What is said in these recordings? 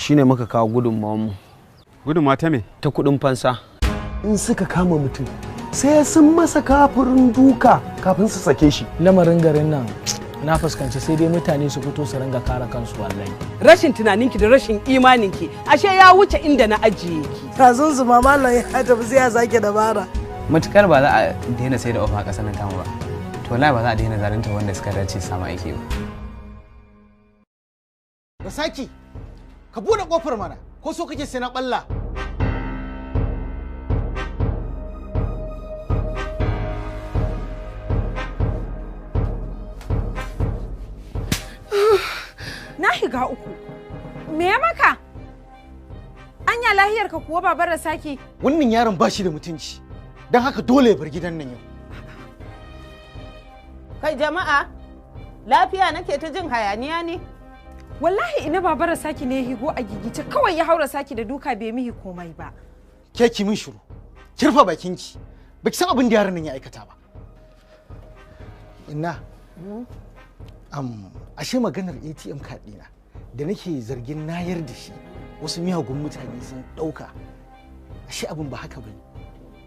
Shine muka kawo gudunmawar mu. Gudunmawa ta me? Ta kuɗin fansa. In suka kama mutum sai sun masa kafirin duka kafin su sake shi. Lamarin garin nan na fuskanci sai dai mutane su fito su ringa kare kansu wallahi. Rashin tunaninki da rashin imaninki ashe ya wuce inda na ajiye ki. Kazun su ma mallam ya tafi sai ya sake dabara. Matukar ba za a daina sai da ofa a ƙasar nan tamu ba, to wallahi ba za a daina zalunta wanda suka dace su samu aiki ba. Rasaki, ka bude kofar mana, ko so kake sai na balla? Na higa uku. Me ya maka? Anya lahiyar ka kuwa babar Rasaki? Wannan yaron ba shi da mutunci, don haka dole ya bar gidan nan yau. Kai jama'a, lafiya nake ta jin hayaniya ne? Wallahi ina babar Rasaki ne higo a gigice kawai ya haura Saki da duka bai mihi komai ba. Ke ki min shiru, kirfa bakinki, baki san abin da yaron nan ya aikata ba. Inna, ashe maganar ATM card ɗina da nake zargin nayar da shi wasu miyagun mutane sun ɗauka, ashe abin ba haka bane.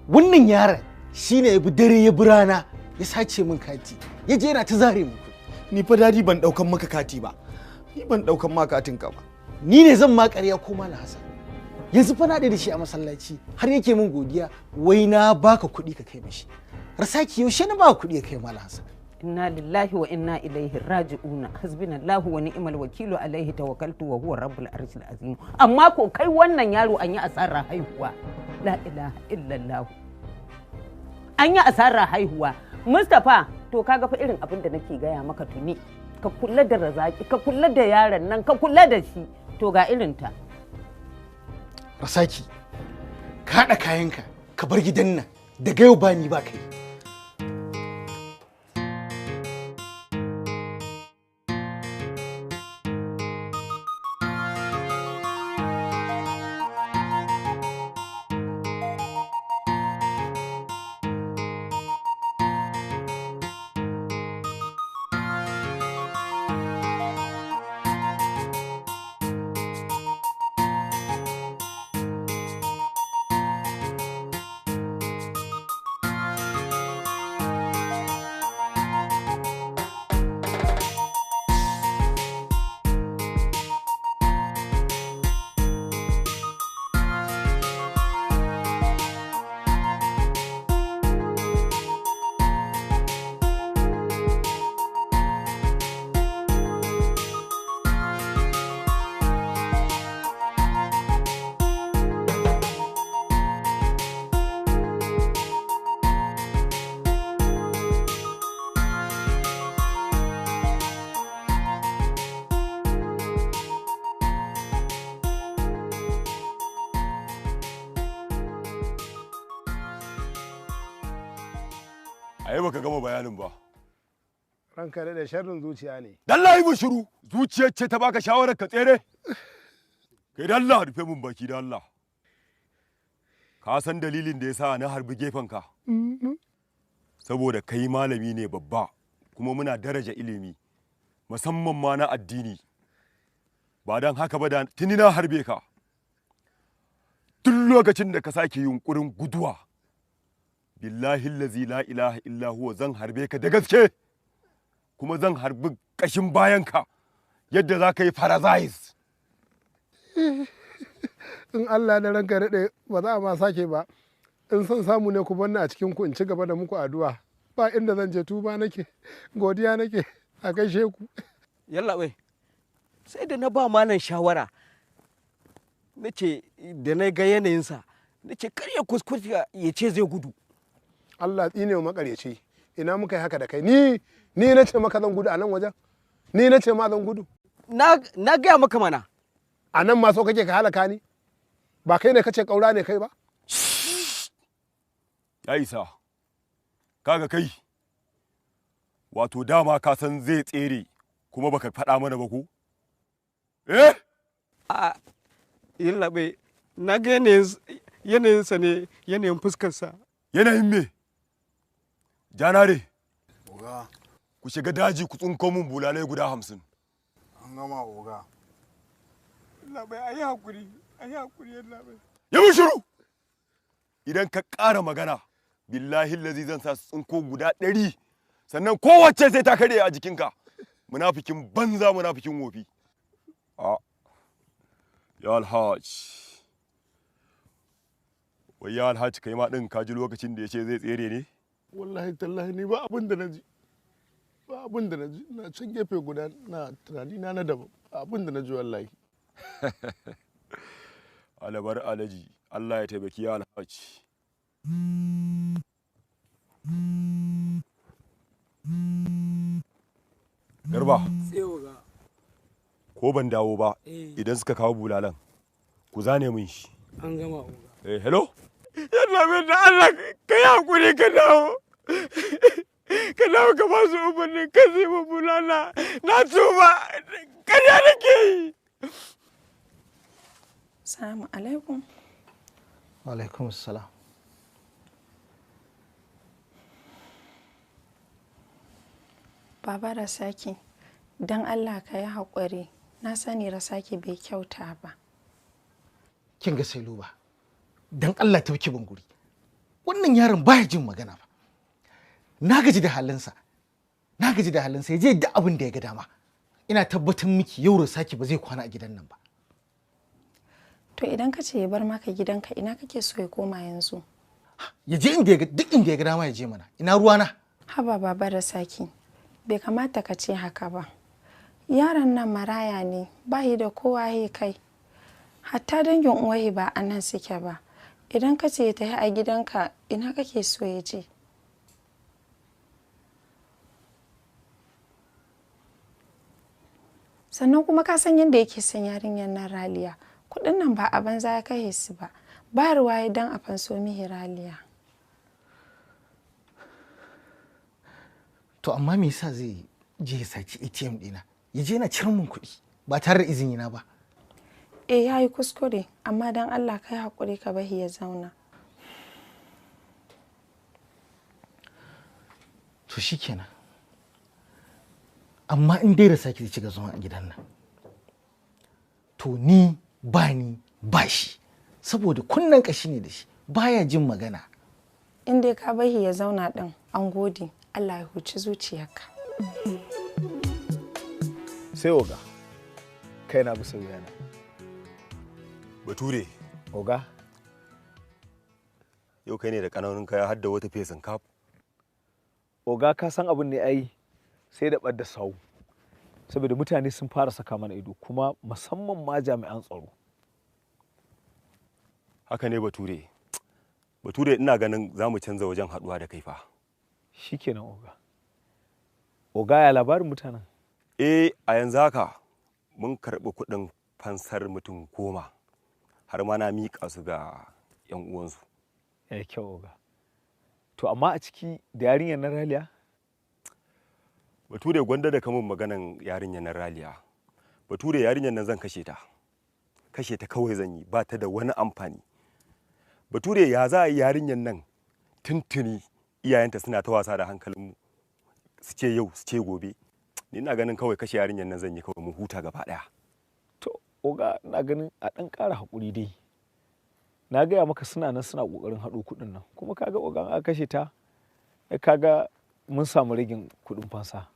Wannan yaron shine ya bi dare ya bi rana ya sace min kati, ya je yana ta zare min kuɗi. Ni fa dadi ban ɗaukan maka kati ba, ni ban ɗaukan ma katin ka ba. Ni ne zan ma ƙarya ko Malam Hassan? Yanzu fa na da shi a masallaci har yake min godiya wai na baka kuɗi ka kai mishi. Rasaki, yaushe na baka kuɗi ka kai Malam Hassan? Inna lillahi wa inna ilaihi raji'una, hasbunallahu wa ni'mal wakilu, alaihi tawakkaltu wa huwa rabbul arshil azim. Amma ko kai wannan yaro an yi asarar haihuwa. La ilaha illallah. An yi asarar haihuwa. Mustapha, to kaga fa irin abin da nake gaya maka tuni. Ka kula da Razaki, ka kula da yaron nan, ka kula da shi. To ga irin ta. Rasaki, ka haɗa kayanka, ka bar gidan nan. Daga yau ba ni ba kai. Ai baka gama bayanin ba. Ranka da sharrin zuciya ne. Dalla yi shiru, zuciyar ce ta baka shawarar ka tsere. Kai dalla rufe mun baki da Allah. Ka san dalilin da yasa na harbi gefen ka? Saboda kai malami ne babba, kuma muna daraja ilimi, musamman ma na addini. Ba dan haka ba da tuni na harbe ka. Duk lokacin da ka sake yunkurin guduwa, billahi allazi la ilaha illa huwa zan harbe ka da gaske, kuma zan harbi kashin bayanka yadda za ka yi paradise. In Allah da ranka daɗe ba za a ma sake ba. In son samu ne ku banni a cikin ku in ci gaba da muku addu'a. Ba inda zan je, tuba nake, godiya nake, a gaishe ku. Yallaɓai, sai da na ba malam shawara, nace da na ga yanayinsa, nace kar ya kuskure ya ce zai gudu. Allah tsine wa makaryaci, ina muka yi haka da kai? Ni na ce maka zan gudu a nan wajen? Ni na ce ma zan gudu? Na gaya maka mana. A nan ma so kake ka halaka ni? Ba kai ne kace kaura ne kai ba? Ya isa, kaga kai, wato dama ka san zai tsere kuma baka faɗa mana ba ko? Eh? A yallaɓai, na ga yanayinsa ne, yanayin fuskarsa. Yanayin me? Janare. Oga. Ku shiga daji ku tsinko mun bulalai guda 50. An gama oga. Yalla bai, ayi hakuri, ayi hakuri yalla bai. Yi mun shiru! Idan ka ƙara magana, billahi lazi zan sa su tsinko guda 100, sannan kowace sai ta karye a jikinka. Munafikin banza, munafikin wofi. A ya Alhaj, wai ya Alhaj, kai ma ɗin ka ji lokacin da ya ce zai tsere ne? Wallahi tallahi ni ba abin da na ji, ba abin da na ji. Na can gefe guda na tunani na na daban, ba abin da na ji wallahi. Alabar alaji, Allah ya taimaki ya Alhaj. Garba, ko ban dawo ba, idan suka kawo bulalan, ku zane min shi. An gama oga. Eh, hello? Yalla bai, da Allah ka yi hakuri ka dawo. Ka dawo ka ba su umarni ka zai mu bulala. Na tuba, ƙarya nake yi. Salamu alaikum. Wa alaikum salam. Baba Rasaki, don Allah ka yi haƙuri. Na sani Rasaki bai kyauta ba. Kin ga sai luba, dan Allah ta ki guri. Wannan yaron baya jin magana ba. Na gaji da halinsa. Na gaji da halinsa, ya je duk abin da ya ga dama. Ina tabbatar miki yau Rasaki ba zai kwana a gidan nan ba. To idan ka ce ya bar maka gidanka, ina kake so ya koma yanzu? Ya je inda ya ga, duk inda ya ga dama ya je mana. Ina ruwana? Haba Baba Rasaki, bai kamata ka ce haka ba. Yaron nan maraya ne, ba yi da kowa ya kai. Hatta dangin uwaye ba a nan suke ba. Idan ka ce ya tafi a gidanka, ina kake so ya je? Sannan kuma ka san yadda yake son yarinyar nan Raliya. Kuɗin nan ba a banza ya kai su ba. Bayarwa ya dan a fanso mihi Raliya. To amma me yasa zai je ya saci ATM ɗina? Ya je yana ciran min kuɗi ba tare da izini na ba. Eh, ya yi kuskure, amma don Allah ka yi haƙuri ka bahi ya zauna. To shikenan. Amma in dai Rasaki zai ci gaba zama a gidan nan, to ni ba ni ba shi, saboda kunnen ƙashi ne da shi, baya jin magana. In dai ka bahi ya zauna ɗin, an gode. Allah ya huci zuciyarka. Sai oga, kai na bisa wuyana. Bature. Oga. Yau kai ne da ƙananun kaya har da wata fesin kaf. Oga, ka san abin ne ai sai da ɓadda sawu. Saboda mutane sun fara saka mana ido, kuma musamman ma jami'an tsaro. Haka ne Bature. Bature, ina ganin za mu canza wajen haɗuwa da kai fa. Shikenan oga. Oga, ya labarin mutanen? Eh, a yanzu haka mun karɓi kuɗin fansar mutum 10, har ma na miƙa su ga 'yan uwansu. Ya kyau oga. To amma a ciki da yarinyar na Raliya? Bature, gwanda da kamun maganan yarinyar na Raliya. Bature, yarinyar nan zan kashe ta. Kashe ta kawai zan yi, ba ta da wani amfani. Bature, ya za a yi yarinyar nan tuntuni iyayenta suna ta wasa da hankalinmu, su ce yau su ce gobe. Ni ina ganin kawai kashe yarinyar nan zan yi, kawai mu huta gaba ɗaya. To oga, ina ganin a ɗan ƙara haƙuri dai. Na gaya maka suna nan suna ƙoƙarin haɗo kuɗin nan, kuma kaga oga, aka kashe ta, kaga mun samu ragin kuɗin fansa.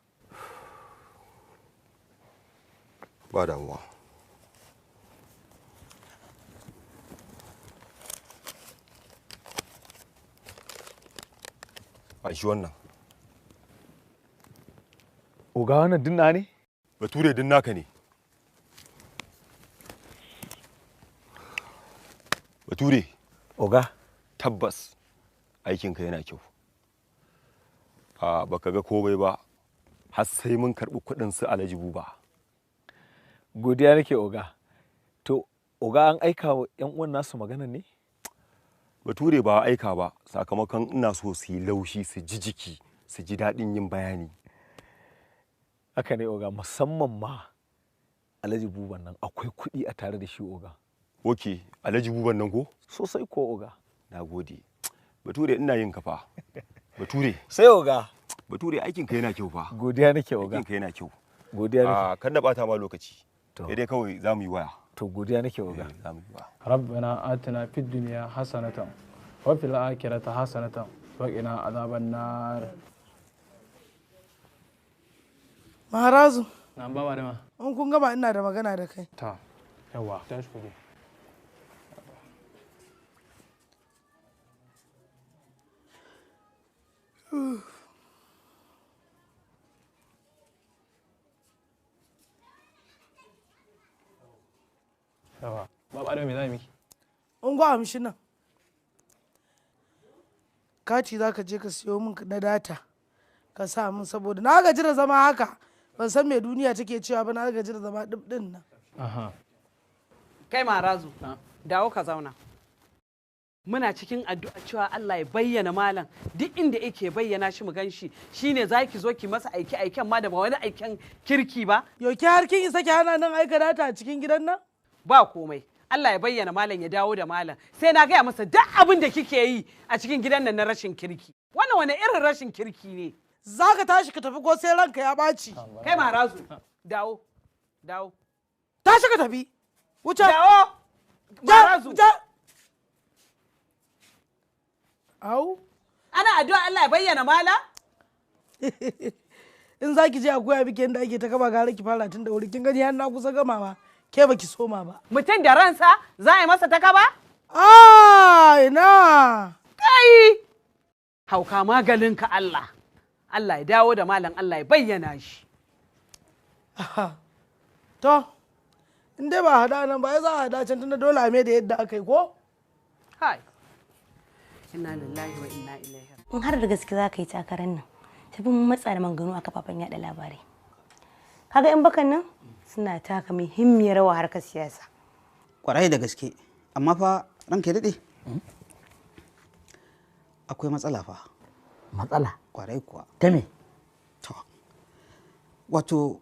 Ba damuwa. A shi wannan. Oga, wannan dinna ne? Bature, din naka ne. Bature. Oga. Tabbas aikinka yana kyau. A baka ga komai ba har sai mun karɓi kuɗin su Alhaji Buba. Godiya nake oga. To oga, an aika wa 'yan uwan nasu maganan ne? Bature, ba aika ba, sakamakon ina so su yi laushi, su ji jiki, su ji daɗin yin bayani. Haka ne oga, musamman ma Alhaji Buban nan akwai kuɗi a tare da shi oga. Ok, Alhaji Buban nan ko? Sosai ko oga. Na gode. Bature, ina yin kafa. Bature. Sai oga. Bature, aikin ka yana kyau fa. Godiya nake oga. Aikin ka yana kyau. Godiya nake. A kan da bata ma lokaci. Sai dai kawai za mu yi waya. To godiya nake oga. Rabbana atina fid dunya hasanatan wa fil akhirati hasanatan wa qina azaban nar. Maharazu. Na baba da ma. In kun gama ina da magana da kai. Ta. Yawa, tashi ku je. Yawa, baba da me za miki? Ungo amshi nan. Kati za ka je ka siyo min na data. Ka sa min saboda na gaji da zama haka. Ban san me duniya take cewa ba, na gaji da zama dip din nan. Aha. Kai Marazu, dawo ka zauna. Muna cikin addu'a cewa Allah ya bayyana malam duk inda yake bayyana shi mu ganshi, shine zaki zo ki masa aiki aiken ma da ba wani aiken kirki ba. Yau ki har kin isa ki hana nan aika data a cikin gidan nan? Ba komai. Allah ya bayyana malam ya dawo da malam. Sai na gaya masa duk abin da kike yi a cikin gidan nan na rashin kirki. Wannan wani irin rashin kirki ne? Za ka tashi ka tafi ko sai ranka ya ɓaci. Kai Marazu, dawo, dawo. Tashi ka tafi. Wuce. Dawo. Marazu. Au. Ana addu'a Allah ya bayyana malam? In za ki je a koya miki yadda ake ta kaba gara ki fara tun da wuri, kin gani har na kusa gamawa. Ke baki soma ba. Mutum da ransa za a yi masa ta kaba? Ah, ina. Kai! Hauka maganinka Allah. Allah ya dawo da malam, Allah ya bayyana shi. To, in dai ba hada nan ba, ai za a hada can tunda dole a mai da yadda aka yi ko? Hai. Inna lillahi wa inna ilaihi. In har da gaske za ka yi takarar nan, tafi mun matsa da manganu a kafafen yada labarai. Kaga 'yan bakan nan suna taka muhimmiyar rawa harkar siyasa. Kwarai da gaske, amma fa ranka ya daɗe. Akwai matsala fa. Matsala? Kwarai kuwa. Ta me? To, wato,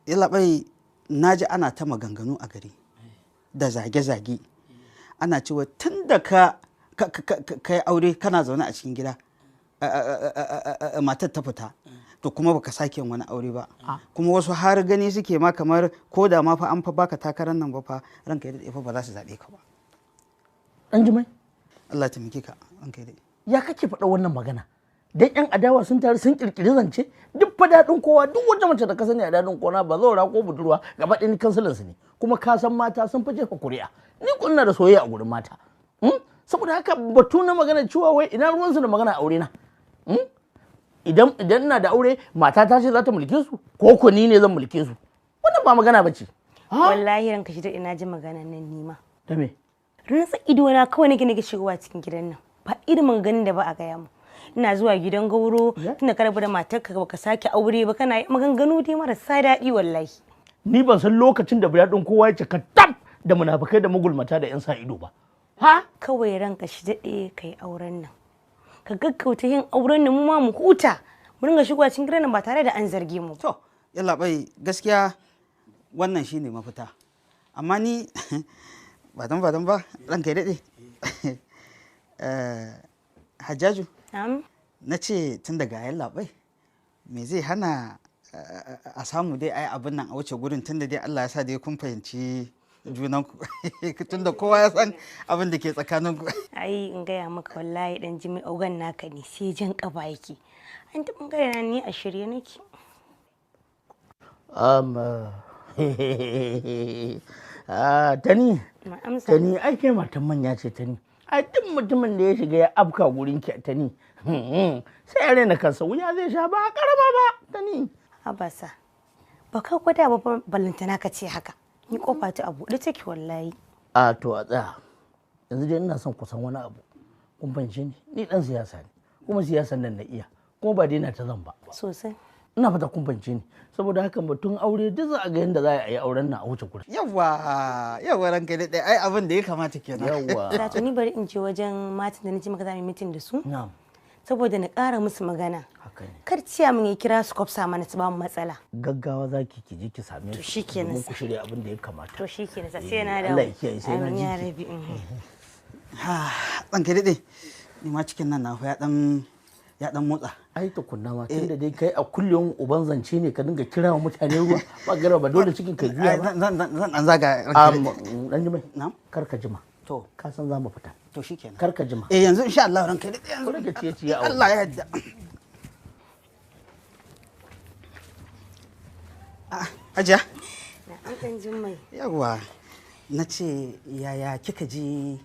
yallaɓai na ji ana ta maganganu a gari da zage-zage. Ana cewa tun da ka yi aure kana zaune a cikin gida, matar ta fita, to kuma baka sake wani aure ba. Kuma wasu har gani suke ma kamar ko da ma fa an fa baka takarar nan ba fa ranka ya daɗe fa ba za su zaɓe ka ba. Ɗan Jumai? Allah ya taimake ka ranka ya daɗe. Ya kake faɗa wannan magana? Dan yan adawa sun taru sun kirkiri zance duk fa daɗin kowa, duk wata mace da ka sani a daɗin kowa ba zaura ko budurwa gaba ɗaya ni kansilan su ne, kuma ka san mata sun fi jefa kuri'a, ni kunna da soyayya a gurin mata. Saboda haka batu na magana cewa wai ina ruwansu da magana aure na. Idan idan ina da aure mata ta ce za ta mulke su ko ko ni ne zan mulke su, wannan ba magana bace. Wallahi ranka shi da ina ji maganan nan nima. Ta me? Rantsa ido na kawai nake nake shigowa cikin gidan nan. Ba irin maganganun da ba a gaya mu. Ina zuwa gidan gauro tunda ka rabu da matarka baka sake aure ba, kana maganganu dai marasa daɗi wallahi. Ni ban san lokacin da daɗin kowa ya cika tab da munafukai da magulmata da 'yan sa ido ba. Ha? Kawai ranka shi daɗe ka yi auren nan. Ka gaggauta yin auren nan mu ma mu huta. Mu ringa shigowa cikin gidan nan ba tare da an zarge mu. To, yallaɓai gaskiya wannan shine mafita. Amma ni ba dan ba dan ba ranka ya daɗe. Hajjaju. Na ce tun daga yallaɓai me zai hana a samu dai ai abin nan a wuce gurin tun da dai Allah ya sa dai kun fahimci junanku tun da kowa ya san abin da ke tsakaninku. Ai in gaya maka wallahi dan jimi ogan naka ne sai jan kafa yake. An ta bangare na ni a shirye nake. Tani, Tani ai kai matan manya ce Tani. Ai duk mutumin da ya shiga ya afka gurin ki Tani, sai ya raina kansa wuya zai sha ba karama ba Tani. Abasa, ba ka gwada ba ballantana ka ce haka. Ni kofa ta a buɗe take wallahi. A to a tsaya. Yanzu dai ina son kusan wani abu. Kun fahimce ni? Ni dan siyasa ne. Kuma siyasan nan na iya. Kuma ba daina ta zan ba. Sosai. Ina fata kun fahimce ni. Saboda haka batun aure duk za a ga yadda za a yi auren nan a wuce gurin. Yawwa, yawwa ranka daɗe ai abin da ya kamata kenan. Yawwa. Sato ni bari in je wajen matan da na ce maka za mu yi mitin da su. Na'am. Saboda na ƙara musu magana. Haka ne. Kar ciya mun ya kira su kwafsa mana su ba mu matsala. Gaggawa za ki ki je ki same su. To shikenan. Domin ku shirya abin da ya kamata. To shikenan sai na dawo. Allah ya kiyaye sai na ji. Amin ya rabi. Ranka daɗe ni ma cikin nan na ya dan Ya dan motsa. Ai tukunna ma, tunda dai kai a kullum uban zance ne, ka dinga kira wa mutane ruwa ba gara ba, dole cikin ka juya ba. Zan dan zaga. Dan jimai, kar ka jima. To. Ka san za mu fita. To shikenan. Kar ka jima. Eh, yanzu insha Allah, ranka daɗe, yanzu. Ko rage ciye ciye a Allah ya yarda. Hajiya. Na'am, dan Jummai. Yawwa. Na ce, yaya kika ji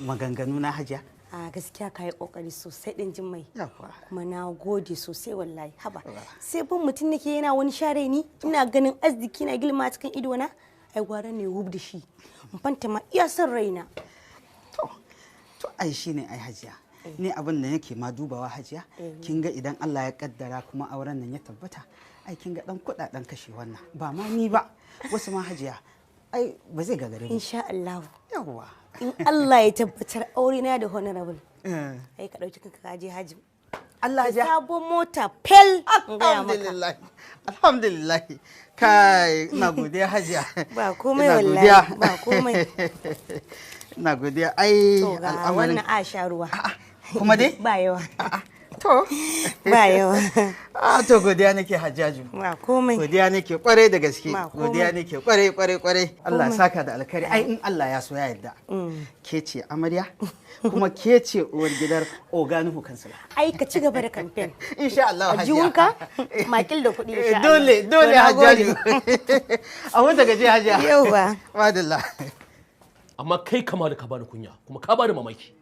maganganu na, Hajiya? A gaskiya ka yi kokari sosai, ɗin Jummai. Yawwa. Kuma na gode sosai wallahi. Haba. Sai bin mutum nake yana wani share ni, ina ganin arziki na gilma cikin ido na. Ai gwara ne wub da shi. In fanta ma iya son raina. To ai shine ai, Hajiya. Ni abin da nake ma dubawa, Hajiya, kin ga idan Allah ya kaddara kuma auren nan ya tabbata, ai kin ga dan kudaden kashe wannan. Ba ma ni ba, wasu ma, Hajiya, ai ba zai gagare mu. Insha Allah. Yawwa. In Allah ya tabbatar aure na da Honorable. Ai ka dauki kanka ka je haji. Allah ya. Sabon mota fel. In gaya maka. Alhamdulillah. Alhamdulillah. Kai, ina godiya, Hajiya. Ba komai Ina wallahi. godiya. Ba komai. Ina godiya ai. To ga al'amarin wannan, a sha ruwa. Kuma dai? Ba yawa. To. Ba yawa. Ah, to godiya nake, Hajjaju. Ba komai. Godiya nake kwarai da gaske. Ba komai. Godiya nake kwarai kwarai kwarai. Allah ya Komai. saka da alkhairi. Ai in Allah ya so ya yarda. Ke ce amarya kuma ke ce uwar gidar Oga Nuhu Kansila. Ai ka ci gaba da campaign. Insha Allah, A Hajiya. jiwunka makil da kuɗi, insha Allah. Dole dole. To, na gode. Hajjaju. A wata gaje, Hajiya. Yauwa. Madalla. Amma kai kama da ka bani kunya kuma ka bani mamaki,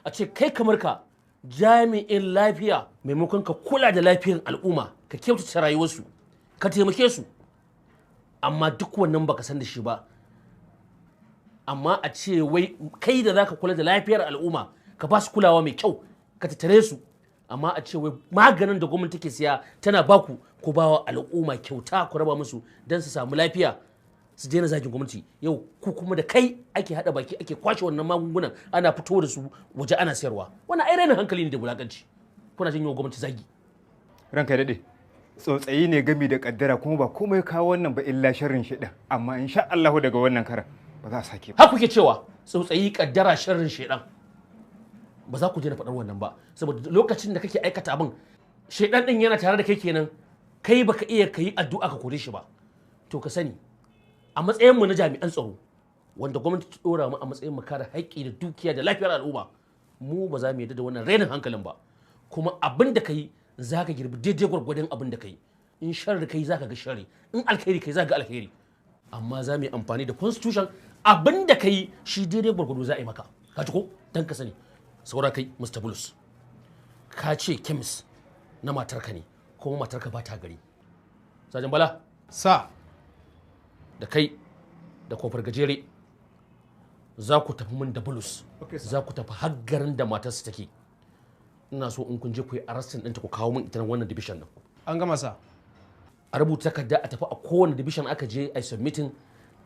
a ce kai kamar ka jami'in lafiya, maimakon ka kula da lafiyar al'umma, ka kyautata rayuwarsu, ka taimake su, amma duk wannan baka san da shi ba. Amma a ce wai kai da zaka kula da lafiyar al'umma, ka ba su kulawa mai kyau, ka tattare su, amma a ce wai maganin da gwamnati take siya tana baku, ku ba wa al'umma kyauta, ku raba musu don su samu lafiya su daina zagin gwamnati. Yau ku kuma da kai ake hada baki ake kwashe wannan magungunan, ana fito da su waje ana sayarwa. Wannan ai rainin hankali ne da wulakanci. Kuna janyo gwamnati zagi. Ranka ya daɗe, tsotsayi ne gami da kaddara, kuma ba komai kawo wannan ba illa sharrin shaidan, amma insha Allahu daga wannan karan ba za a sake ba. Har kuke cewa tsautsayi, kaddara, sharrin shaidan. Ba za ku daina faɗar wannan ba, saboda lokacin da kake aikata abin, shaidan din yana tare da kai kenan. Kai baka iya kayi addu'a ka kore shi ba. To ka sani, a matsayin mu na jami'an tsaro wanda gwamnati ta dora mu a matsayin mu kare haƙƙi da dukiya da lafiyar al'umma, mu ba za mu yarda da wannan rainin hankalin ba. Kuma abin da kai za ka girbi daidai gwargwadon abin da kai. In sharri kai, za ka ga sharri. In alkhairi kai, za ka ga alkhairi. Amma za mu yi amfani da constitution. Abin da kai shi daidai gwargwado za a yi maka. Ka ji ko? Dan ka sani. Saura kai, Mr. Bulus, ka ce kemis na matarka ne, kuma matarka ba ta gari. Sajan Bala. Sa. Da kai da Kofar Gajere za ku tafi min da Bulus. Za ku tafi har garin da matarsa take. Ina so in kun je ku yi arresting ɗinta, ku kawo min ita nan wannan division din. An gama, sa. A rubuta takarda, a tafi a kowane division aka je a submitting.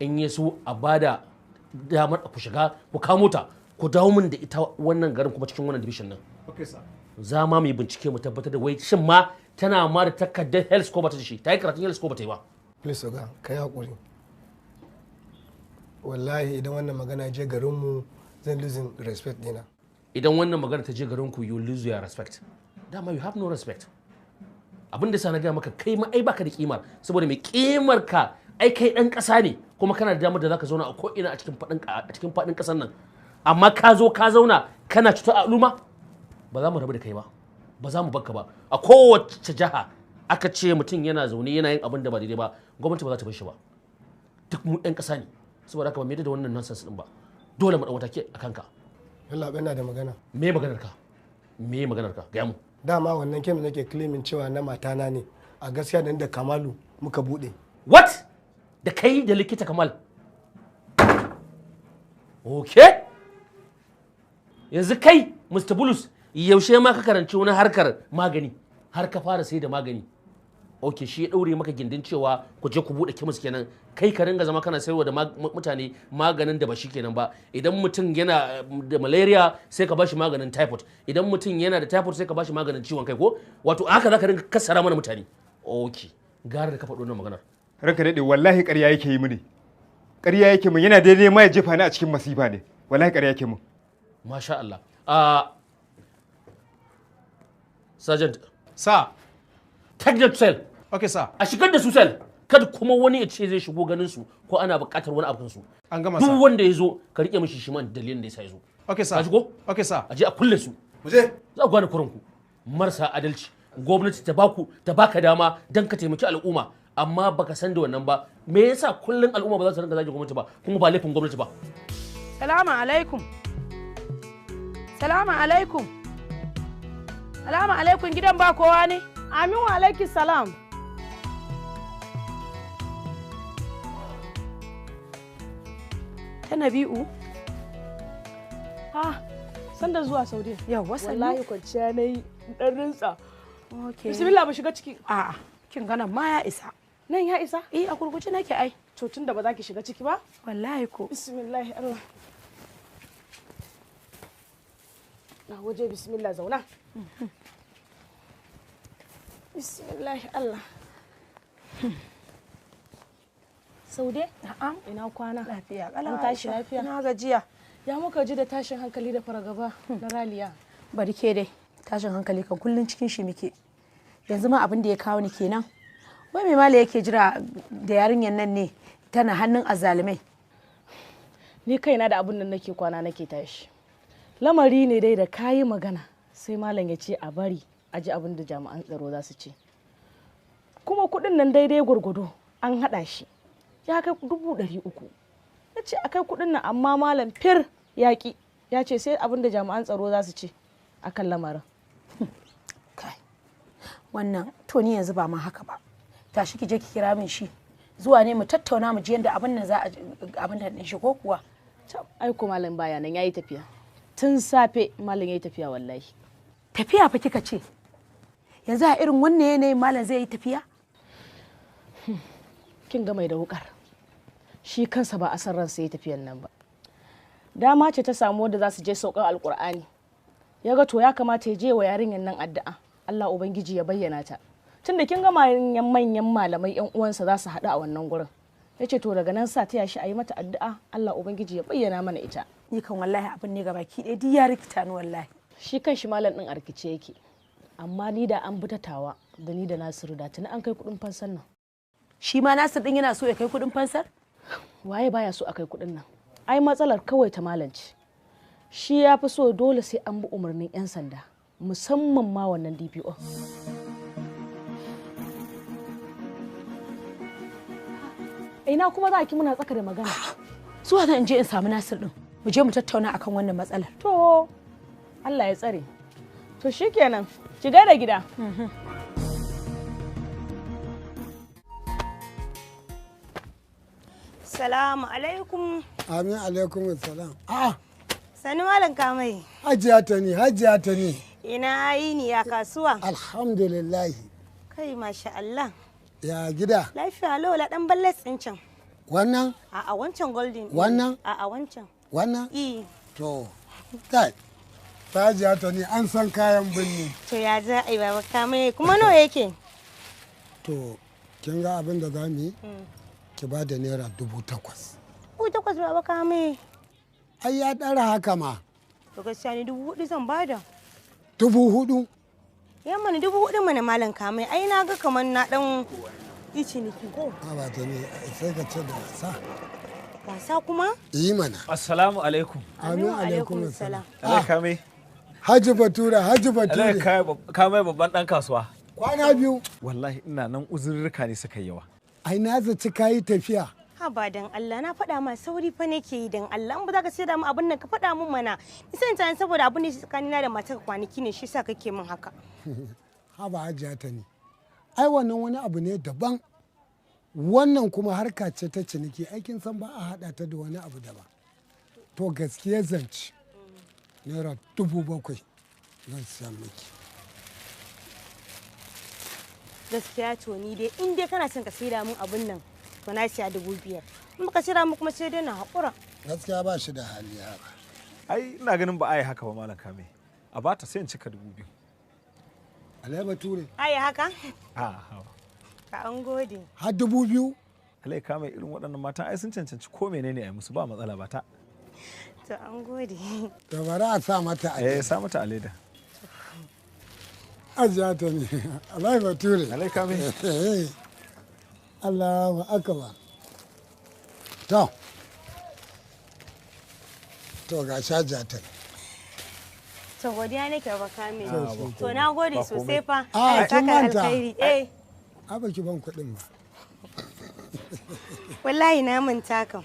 In ya so a bada damar ku shiga ku kamo ta, ku dawo min da ita wannan garin, kuma cikin wannan division din. Okay, sir. Za ma mu yi bincike mu tabbatar da wai shin ma tana ma da takardar health ko ba ta da shi, ta yi karatun health ko ba ta yi ba. Please oga, ka yi haƙuri. Wallahi idan wannan magana je garinmu, zan losing respect dina. Idan wannan magana ta je garin ku, you lose your respect. Dama you have no respect. Abin da sa na gaya maka, kai ma ai baka da kimar, saboda mai kimar ka, ai kai dan kasa ne, kuma kana da damar da zaka zauna a ko ina a cikin fadin kasar nan, amma ka zo ka zauna kana cutar al'umma. Ba za mu rabu da kai ba, ba za mu bakka ba. A kowace jiha aka ce mutum yana zaune yana yin abin da ba daidai ba, gwamnati ba za ta bar shi ba. Duk mu ɗan ƙasa ne. Saboda haka ba mu yadda da wannan nonsense din ba. Dole mu ɗau mataki a kanka. Yalla, ina da magana. Me maganar ka? Me maganar ka? Gaya mu. Dama wannan kemis nake claiming cewa na matana ne, a gaskiya da ni da Kamalu muka bude. What? Da kai da likita Kamal? Okay, yanzu kai, Mr. Bulus, yaushe ma ka karanci wani harkar magani har ka fara sai da magani? Ok, shi ya ɗaure maka gindin cewa ku je ku buɗe kemis kenan, kai ka ringa zama kana sayarwa da mutane maganin da ba shi kenan ba. Idan mutum yana da malaria, sai ka bashi maganin typhoid. Idan mutum yana da typhoid, sai ka bashi maganin ciwon kai. Ko wato haka za ka ringa kassara mana mutane. Ok, gara da ka faɗo wannan maganar. Ranka daɗe, wallahi ƙarya yake yi mini, ƙarya yake min. Yana daidai ma ya jefa ni a cikin masifa ne. Wallahi ƙarya yake min. Masha Allah. Ah, Sergeant. Sir. Take them to cell. Okay, sir. A shigar da su cell. Kada kuma wani ya ce zai shigo ganin su ko ana buƙatar wani abu su. An gama, sir. Duk wanda ya zo ka rike mishi shi man dalilin da yasa ya zo. Okay, sir. Ka shigo? Okay, sir. A je a kulle su. Mu je. Za ku gane kuranku. Marasa adalci. Gwamnati ta baku ta baka dama don ka taimaki al'umma amma baka san da wannan ba. Me yasa kullun al'umma ba za su rinka zagin gwamnati ba kuma ba laifin gwamnati ba. Salamu alaikum. Salamu alaikum. Salamu alaikum, gidan ba kowa ne? Amin wa alaiki salam. Ta Nabi'u. Ah, sanda zuwa Saudiya. Yawwa, sannu. Wallahi kwanciya na yi dan rintsa. Okay. Bismillah mu shiga ciki. A'a, kin ga nan ma ya isa. Nan ya isa? Eh, a gurguje nake ai. To tunda ba za ki shiga ciki ba? Wallahi ko. Bismillah Allah. Na waje bismillah zauna. Bismillah Allah. Saude? Na'am. Ina kwana? Lafiya kalau. An tashi Aisha. lafiya? Ina gajiya. Ya muka ji da tashin hankali da fargaba na Raliya. Bari ke dai. Tashin hankali kan kullun cikin shi muke. Yanzu ma abin da ya kawo ni kenan. Wai me mala yake jira da yarinyar nan ne tana hannun azzalumai. Ni kaina da abun nan nake kwana nake tashi. Lamari ne dai da kayi magana sai malam ya ce a bari a ji abin da jami'an tsaro za su ce. Kuma kuɗin nan daidai gwargwado an haɗa shi. Ya kai 300,000. Na ce a kai kuɗin nan amma malam fir yaƙi ya ce sai abin da jami'an tsaro za su ce akan lamarin. Wannan to ni yanzu ba ma haka ba. Tashi ki je ki kira min shi. Zuwa ne mu tattauna mu ji yadda abin nan za a abin nan din shi ko kuwa. Ai ko malam baya nan yayi tafiya. Tun safe malam yayi tafiya wallahi. Tafiya fa kika ce. Yanzu a irin wannan yanayin malam zai yi tafiya? Kin ga mai da wukar. Shi kansa ba a san ransa yayi tafiyan nan ba. Dama ce ta samu wadda za su je saukan Alkur'ani. Ya ga to ya kamata ya je wa yarinyar nan addu'a. Allah Ubangiji ya bayyana ta. Tunda kin ga manyan manyan malamai yan uwansa za su haɗu a wannan gurin. Ya ce to daga nan sa taya shi a yi mata addu'a Allah Ubangiji ya bayyana mana ita. Ni kan wallahi abin ne gabaki ɗaya duk ya rikita ni wallahi. Shi kan shi malam ɗin a rikice yake. Amma ni da an bi ta tawa da ni da Nasiru da tuni an kai kuɗin fansan nan. Shi ma Nasir ɗin yana so ya kai kuɗin fansar? Waye baya so a kai kuɗin nan? Ai matsalar kawai ta malam ce. Shi ya fi so dole sai an bi umarnin 'yan sanda musamman ma wannan DPO. Ina kuma za ki muna tsaka da magana. Zuwa zan je in samu Nasir ɗin. Mu je mu tattauna akan wannan matsalar. To Allah ya tsare. To shikenan, ki gaida gida. Salamu alaikum. Amin alaikum salam. A'a, Sani malam kamai. hajiya ta ni, hajiya ta ni. Ina yini ya kasuwa? Alhamdulillah. Kai masha Allah. Ya gida. Lafiya lola dan ballet ɗin can. Wannan? A'a wancan golden. ɗin. Wannan? A'a wancan. Wannan? Eh. To, kai. Ta hajiya ta ni an san kayan birni. To ya za a yi baba kamai kuma nawa yake? To, kin ga abin da za mu yi? Ki ba da ₦8,000. 8,000 baba kamai. Ai ya ɗara haka ma. To gaskiya ni 4,000 zan bada. 4,000. Ya mana 4,000 mana malam kamai ai na ga kamar na dan yi ciniki ko. Ha ba ta ni sai ka ce da wasa. Wasa kuma? Yi mana. Assalamu alaikum. Amin alaikum salam. Alai kame. Haji Bature, Haji Bature. Alai kame babban dan kasuwa. Kwana biyu. Wallahi ina nan uzurruka ne suka yi yawa. Ai na zaci kayi tafiya. Haba dan Allah na faɗa ma sauri fa nake yi dan Allah in ba za ka sayar da mu abin nan ka faɗa mun mana. Ni san ta saboda abin da shi tsakanina da matarka kwanaki ne shi sa kake min haka. Haba hajiya ta ni. Ai wannan wani abu ne daban. Wannan kuma harka ce ta ciniki aikin san ba a haɗa ta da wani abu daban. To gaskiya zance ₦7,000 zan siya miki. Gaskiya to ni dai in dai kana son ka saida mun abin nan to na siya 5,000. In baka saida mun kuma sai dai na haƙura. Gaskiya ba shi da hali haka. Ai ina ganin ba a yi haka ba malam kame. A bata sai in cika 2,000. Alai Bature. Ai haka? A hawa. Ka an gode. Har 2,000? Alai kame irin waɗannan matan ai sun cancanci ko menene ai musu ba matsala ba ta. To an gode. To bari a sa mata a Eh sa mata a leda. Ajiya ta ne. Alhaji Bature. Alaika me. Allahu akbar. To. To ga shaja ta. To godiya nake ba kame. To na gode sosai fa. A kin manta. Eh. A baki ban kuɗin ba. Wallahi na manta kam.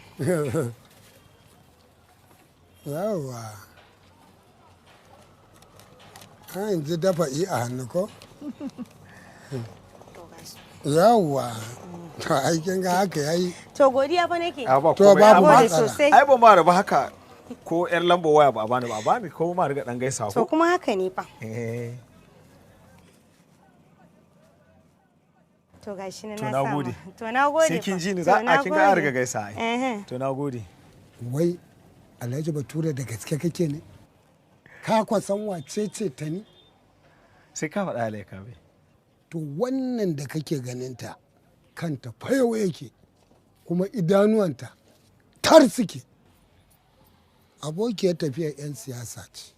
Yawwa. An ji dafa i a hannu ko? Yawwa. To ai kin ga haka yayi. To godiya fa nake. To babu Gode matsala. sosai. Ai ba ma rabu haka ko yar lambar waya ba a bani ba a bani ko ma riga dan gaisa ko. To kuma haka ne fa. Eh. To gashi na To na na samu. gode. To na gode. Sai kin fa. ji ni To za na a kin ga an gode. riga gaisa ai. Ehe. To na gode. Wai Alhaji Bature da gaske kake ne? Ka kwa san wace ce ta ni? Sai ka faɗa alaika bai. To wannan da kake ganinta kanta fayo yake kuma idanuwanta tar suke. Abokiyar tafiyar 'yan siyasa ce.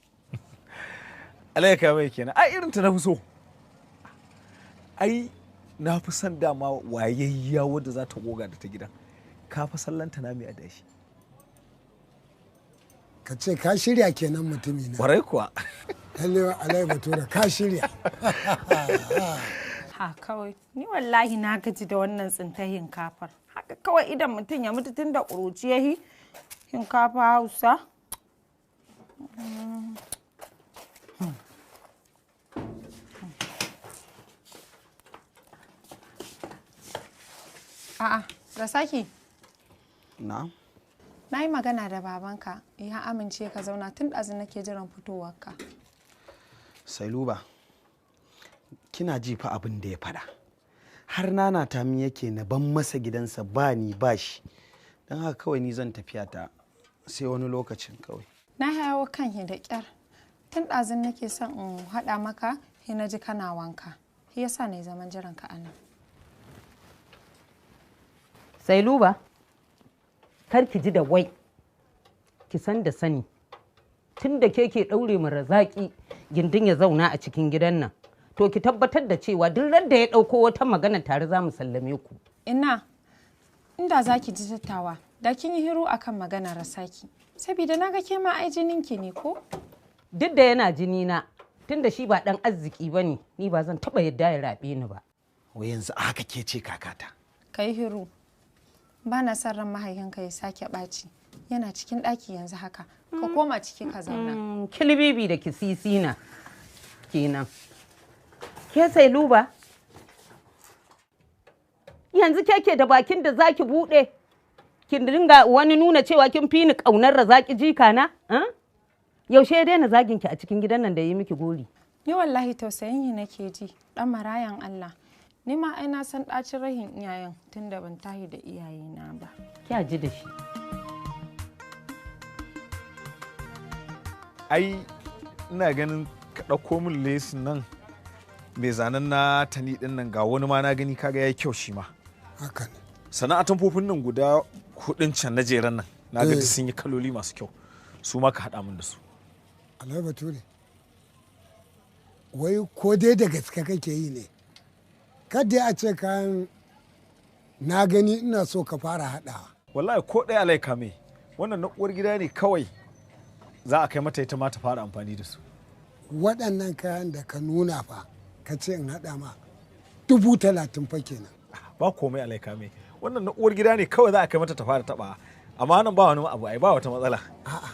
Alaika bai kenan. Ai irin ta na fi so. Ai na fi son dama wayayya wadda za ta goga da ta gidan. Ka fi sallanta na mai adashi. Ka ce ka shirya kenan mutumi na. Kwarai kuwa. Lalle Alhaji Bature ka shirya. Ha kawai, ni wallahi na gaji da wannan tsintar hinkafar. Haka kawai idan mutum ya mutu tun da ƙuruciya hi hinkafa Hausa. A'a, Rasaki, Na'am. na yi magana da babanka ya amince ka zauna tun ɗazu nake jiran fitowarka. Sailuba, kina ji fa abin da ya faɗa. Har nana ta min yake na ban masa gidansa ba ni ba shi. Don haka kawai ni zan tafiya ta sai wani lokacin kawai. Na hawo kan da ƙyar. Tun ɗazun nake son in haɗa maka, he na ji kana wanka. Shi yasa na yi zaman jiran ka anan. Sai luba, kar ki ji da wai, ki san da sani. Tun da ke ke ɗaure mu razaki gindin ya zauna a cikin gidan nan. To ki tabbatar da cewa duk ran da ya ɗauko wata magana tare za mu sallame ku. Ina, inda za ki ji tattawa, da kin yi hiru akan maganar Rasaki. Sabida na ga ke ma ai jininki ne ko? Duk da yana jini na, tun da shi ba ɗan arziki ba ne, ni ba zan taɓa yadda ya raɓe ni ba. Wai yanzu a haka ke ce kakata. Ka yi hiru. Ba na son ran mahaifinka ya sake ɓaci. Yana cikin ɗaki yanzu haka. Ka koma ciki ka zauna. Kilbibi da kisisi na kenan. Ke sai luba? Yanzu ke ke da bakin da zaki buɗe? Kin dinga wani nuna cewa kin fi ni ƙaunar razaki jika na? Yaushe ya daina zagin ki a cikin gidan nan da yi miki gori? Ni wallahi tausayin yi nake ji, ɗan marayan Allah. Ni ma ai na san ɗacin rahin iyayen tunda ban tahi da iyayena ba. Kya ji da shi. Ai ina ganin ka ɗauko min lesin nan mai zanen na tani ɗin nan ga wani ma na gani kaga yayi kyau shi ma. Haka ne. Sannan atamfofin nan guda hudun can na jeren nan na ga duk sun yi kaloli masu kyau su ma ka haɗa min da su. Alhaji Bature. Wai ko dai da gaske kake yi ne? Kada a ce kayan na gani ina so ka fara haɗawa. Wallahi ko ɗaya alaika mai wannan na uwar gida ne kawai za a kai mata ita ma ta fara amfani da su. Waɗannan kayan da ka nuna fa ka ce in haɗa ma 30,000 fa kenan. Ba komai alaika mai wannan na uwar gida ne kawai za a kai mata ta fara taɓa amma nan ba wani abu ai ba wata matsala. A'a.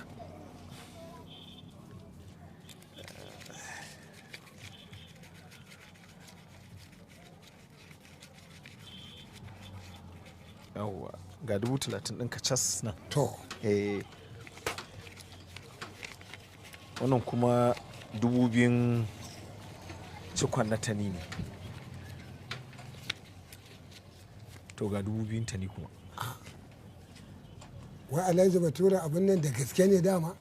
Yawwa ga 30,000 ɗinka cas nan. To. Eh. Wannan kuma 2,000 cikon na tani ne. To ga 2,000 tani kuma. Wai Alhaji Bature abin nan da gaske ne dama?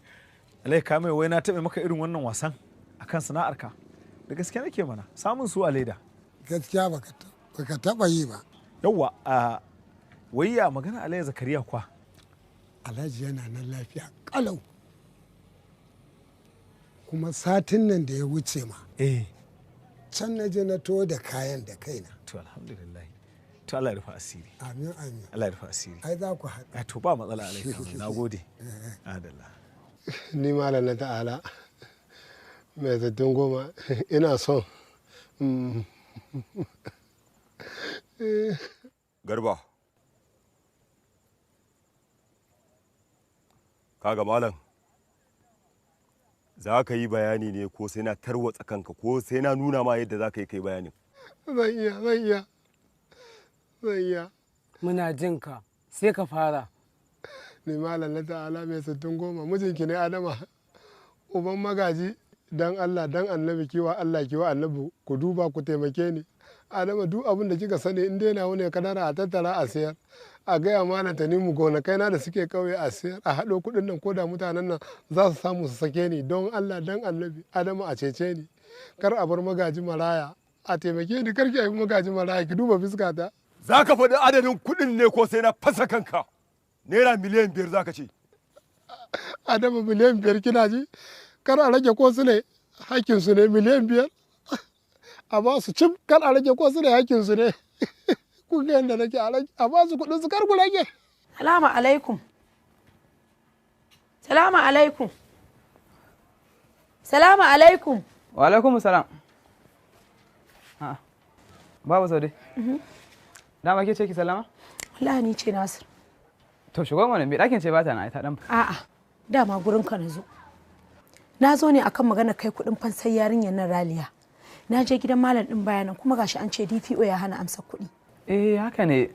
Alhaji Kamil wai na taɓa maka irin wannan wasan akan sana'arka. Da gaske nake mana samun su a leda. Gaskiya baka taɓa yi ba. Yawwa a wai ya magana Alhaji Zakariya kwa. Alhaji yana nan lafiya kalau. Kuma satin nan da ya wuce ma. Eh. Can na je na to da kayan da kaina. To alhamdulillah. To Allah ya rufa asiri. Amin amin. Allah ya rufa asiri. Ai za ku haɗu. To ba matsala Alhaji. Na gode. Adalla. Ni malam na ta'ala mai zattun goma ina son. Garba. Kaga malam. Za ka yi bayani ne ko sai na tarwatsa kanka ko sai na nuna ma yadda za ka yi kai bayanin. Zan iya, zan iya. Zan iya. Muna jin ka, sai ka fara. Ni malam na ta'ala mai 60 mijinki ne Adama. Uban magaji dan Allah dan annabi kiwa Allah kiwa annabi ku duba ku taimake ni. Adama duk abin da kika sani in dai nawa ne kadara a tattara a sayar. A gaya mana ta nemi gonakai na da suke kauye a sayar a haɗo kuɗin nan ko da mutanen nan za su samu su sake ni don Allah dan annabi Adama a cece ni. Kar a bar magaji maraya a taimake ni kar ki haifi magaji maraya ki duba fuskata. Za ka faɗi adadin kuɗin ne ko sai na fasa kanka. Naira 5 miliyan za ka ce. Adama 5 miliyan kina ji? Kar a rage ko su ne hakkinsu ne 5 miliyan. A ba su cif kar a rage ko su ne hakkinsu ne. Kun ga yadda nake a ba su kuɗin su kar ku rage. Salamu alaikum. Salamu alaikum. Salamu alaikum. Wa alaikum salam. A'a. Babu Saude. Dama ke ce ki sallama? Wallahi ni ce Nasir. To shigo mana me ɗakin ce ba ta na ta dan. A'a, dama gurin ka na zo. Na zo ne akan magana kai kuɗin fansar yarinyar nan Raliya. Na je gidan malam ɗin bayanan kuma gashi an ce DPO ya hana amsa kuɗi. Eh haka ne.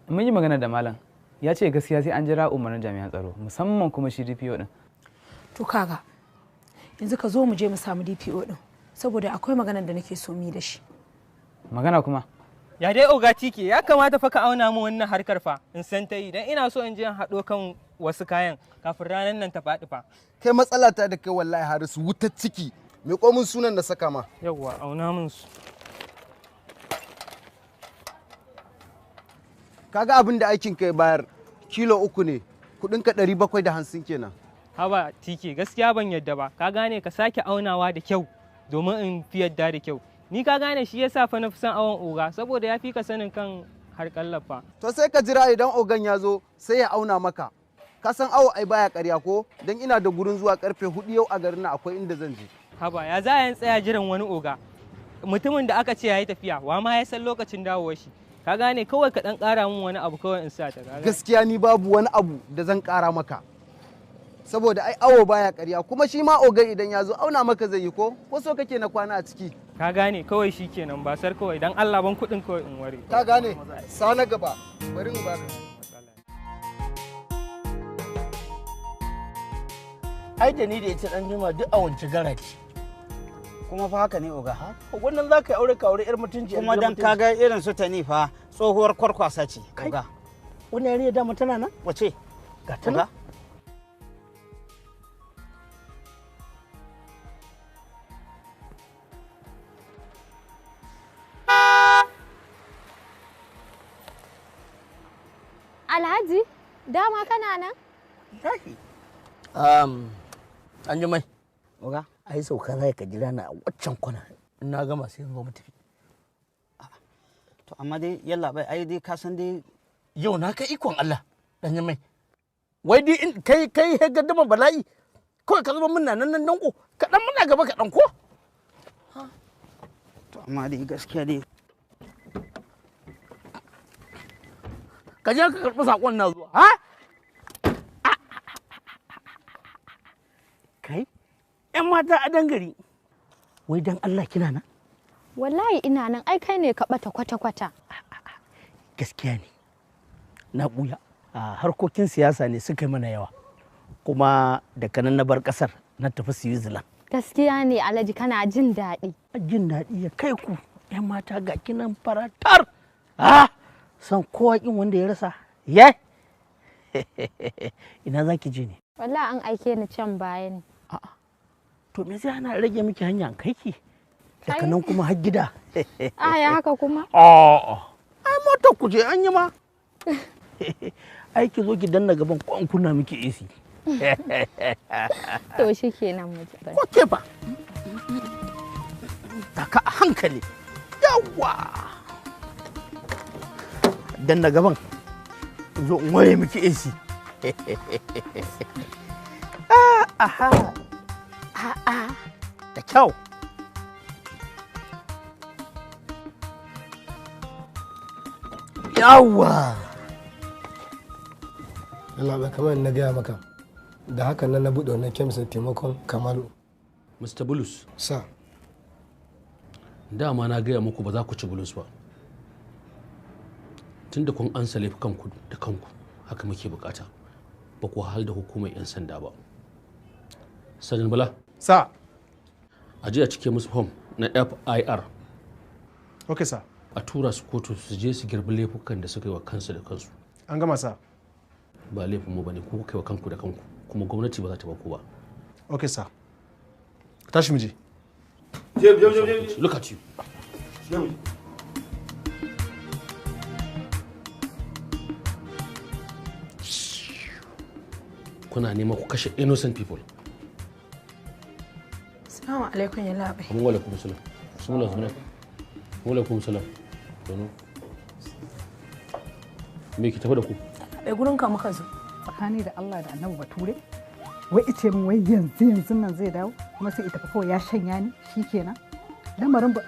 Mun yi magana da malam. Ya ce gaskiya sai an jira umarnin jami'an tsaro musamman kuma shi DPO din. To kaga yanzu ka zo mu je mu samu DPO din saboda akwai maganar da nake so mu yi da shi. Magana kuma? Ya dai oga tike ya kamata fa ka auna mu wannan harkar fa in san ta yi dan ina so in je in haɗo kan wasu kayan kafin ranar nan ta faɗi fa. Kai matsala ta da kai wallahi Harisu wutar ciki. Me komin sunan da saka ma. Yawwa auna mun su. Kaga abin da aikin kai bayar kilo 3 ne kuɗin ka 750 kenan. Haba tike gaskiya ban yadda ba ka gane ka sake aunawa da kyau domin in fi yadda da kyau. Ni ka gane shi yasa fa na fi son awon oga saboda ya fi ka sanin kan harkallar fa. To sai ka jira idan ogan ya zo sai ya auna maka. Ka san awo ai baya ƙarya ko dan ina da gurin zuwa karfe 4 yau a garin nan akwai inda zan je. Haba ya za a tsaya jiran wani oga mutumin da aka ce ya yi tafiya wa ma ya san lokacin dawowar shi. Ka gane kawai ka dan ƙara min wani abu kawai in sa ta ka gane. Gaskiya ni babu wani abu da zan ƙara maka. Saboda ai awo baya ƙarya kuma shi ma ogan idan ya zo auna maka zai yi ko ko so kake na kwana a ciki. Ka gane kawai shi kenan ba sar kawai dan Allah ban kuɗin kawai in ware. Ka gane sa na gaba bari in baka. Ai da ni da ita dan jima duk a wance gara ce. Kuma fa haka ne oga. Wannan za ka yi aure ka aure yar mutunci. Kuma dan kaga irin su tani fa tsohuwar kwarkwasa ce oga. Wannan yarinya dama tana nan? Wace? Ga ta nan. Alhaji, dama kana nan? An ji mai. Oga, ai sauka zai ka jira na a waccan kwana. In na gama sai in zo mu tafi. To amma dai yalla bai ai dai ka san dai yau na kai ikon Allah dan mai. Wai dai in kai kai he gaddama bala'i. Kawai ka zama muna nan nan danko, kaɗan muna gaba kaɗan ko? To amma dai gaskiya dai Ka je ka karɓi saƙon na zuwa, ha? Kai, ‘yan mata a dangare, wai dan Allah kina nan? Wallahi ina nan ai kai ne ka bata kwata-kwata. Gaskiya ne, na ɓuya. A harkokin siyasa ne suka yi mana yawa, kuma daga nan na bar ƙasar na tafi Switzerland. Gaskiya ne Alhaji kana jin daɗi. Jin daɗi ya kai ku, ‘yan mata ga kinan faratar. Ah, san kowa kin wanda ya rasa. Ye? Ina za ki je ne? Wallahi an aike ni can baya ne. To me zai hana rage miki hanya in kai ki? Daga nan kuma har gida. A ya haka kuma? A'a. Ai motar ku je an yi ma. Ai ki zo ki danna gaban ko an kunna miki AC. To shi kenan mu je. Ko ke fa? Taka a hankali. Yawwa. Dan na gaban. Zo in waye miki AC. Aha. A'a. Da kyau. Yawwa. Allah ba kamar na gaya maka da hakan nan na buɗe wannan kemis taimakon Kamalu. Mr. Bulus. Sa. Dama na gaya muku ba za ku ci bulus ba. Tunda kun ansa laifukanku da kanku haka muke bukata. Ba ku hal da hukumar 'yan sanda ba. Sanin Bala. Sa. A je a cike musu form na FIR. Okay, sir. A tura su kotu su je su girbi laifukan da suka yi wa kansu da kansu. An gama sa. Ba laifin mu bane, ku kuka yi wa kanku da kanku, kuma gwamnati ba za ta ba ku ba. Okay, sir. Tashi mu je. Je je je. Look at you. Kuna neman ku kashe innocent people. Assalamu alaikum ya labai. Wa alaikum salam. Bismillah bismillah. Wa alaikum salam. Me ki tafi da ku? Bai gurin ka muka zo. Tsakani da Allah da Annabi Bature. Wai ice min wai yanzu yanzu nan zai dawo kuma sai ita kawai ya shanya ni shikenan. Lamarin ba.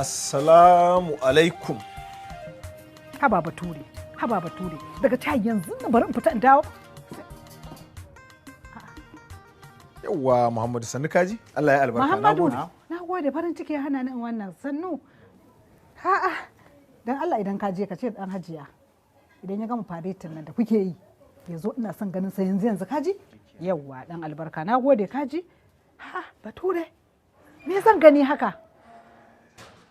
Assalamu alaikum. Haba Bature. Haba Bature. Daga ta yanzu nan bari in fita in dawo. Yawwa Muhammadu sannu kaji? Allah ya albarka. Muhammadu na gode farin ciki ya hana ni in wannan sannu. A'a dan Allah idan ka je ka ce dan Hajiya idan ya gama faretin nan da kuke yi ya zo ina son ganin sa yanzu yanzu kaji? Yawwa dan albarka na gode kaji. Ha Bature me zan gani haka?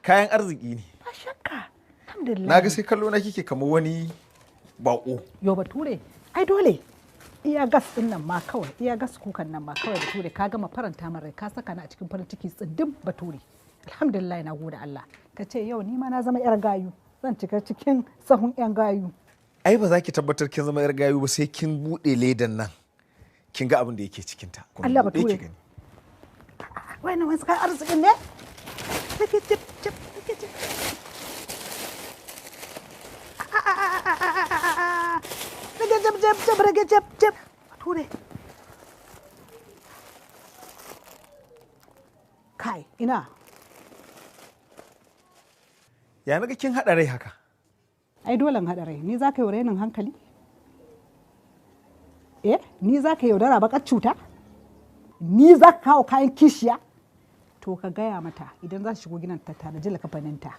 Kayan arziki ne. Ba shakka. Alhamdulillah. Na ga sai kallo na kike kamar wani bako. Yo Bature ai dole iya gas din nan ma kawai iya gas kukan nan ma kawai Bature ka gama faranta min rai ka saka ni a cikin farin ciki tsindim Bature. Alhamdulillah na gode Allah. Ka ce yau ni ma na zama yar gayu zan cika cikin sahun yan gayu. Ai ba za ki tabbatar kin zama yar gayu ba sai kin bude ledan nan. Kin ga abin da yake cikin ta. Allah Bature. Wannan wasu kayan arzikin ne? Take tip tip take tip. Rage jab jab jab rage jab jab. Bature. Kai ina. Ya naga kin haɗa rai haka? Ai dole in haɗa rai. Ni za ka yi rainin hankali? Eh, ni za ka yaudara bakar cuta? Ni za ka kawo kayan kishiya? To ka gaya mata idan za su shigo gidan ta tanaji lakafaninta.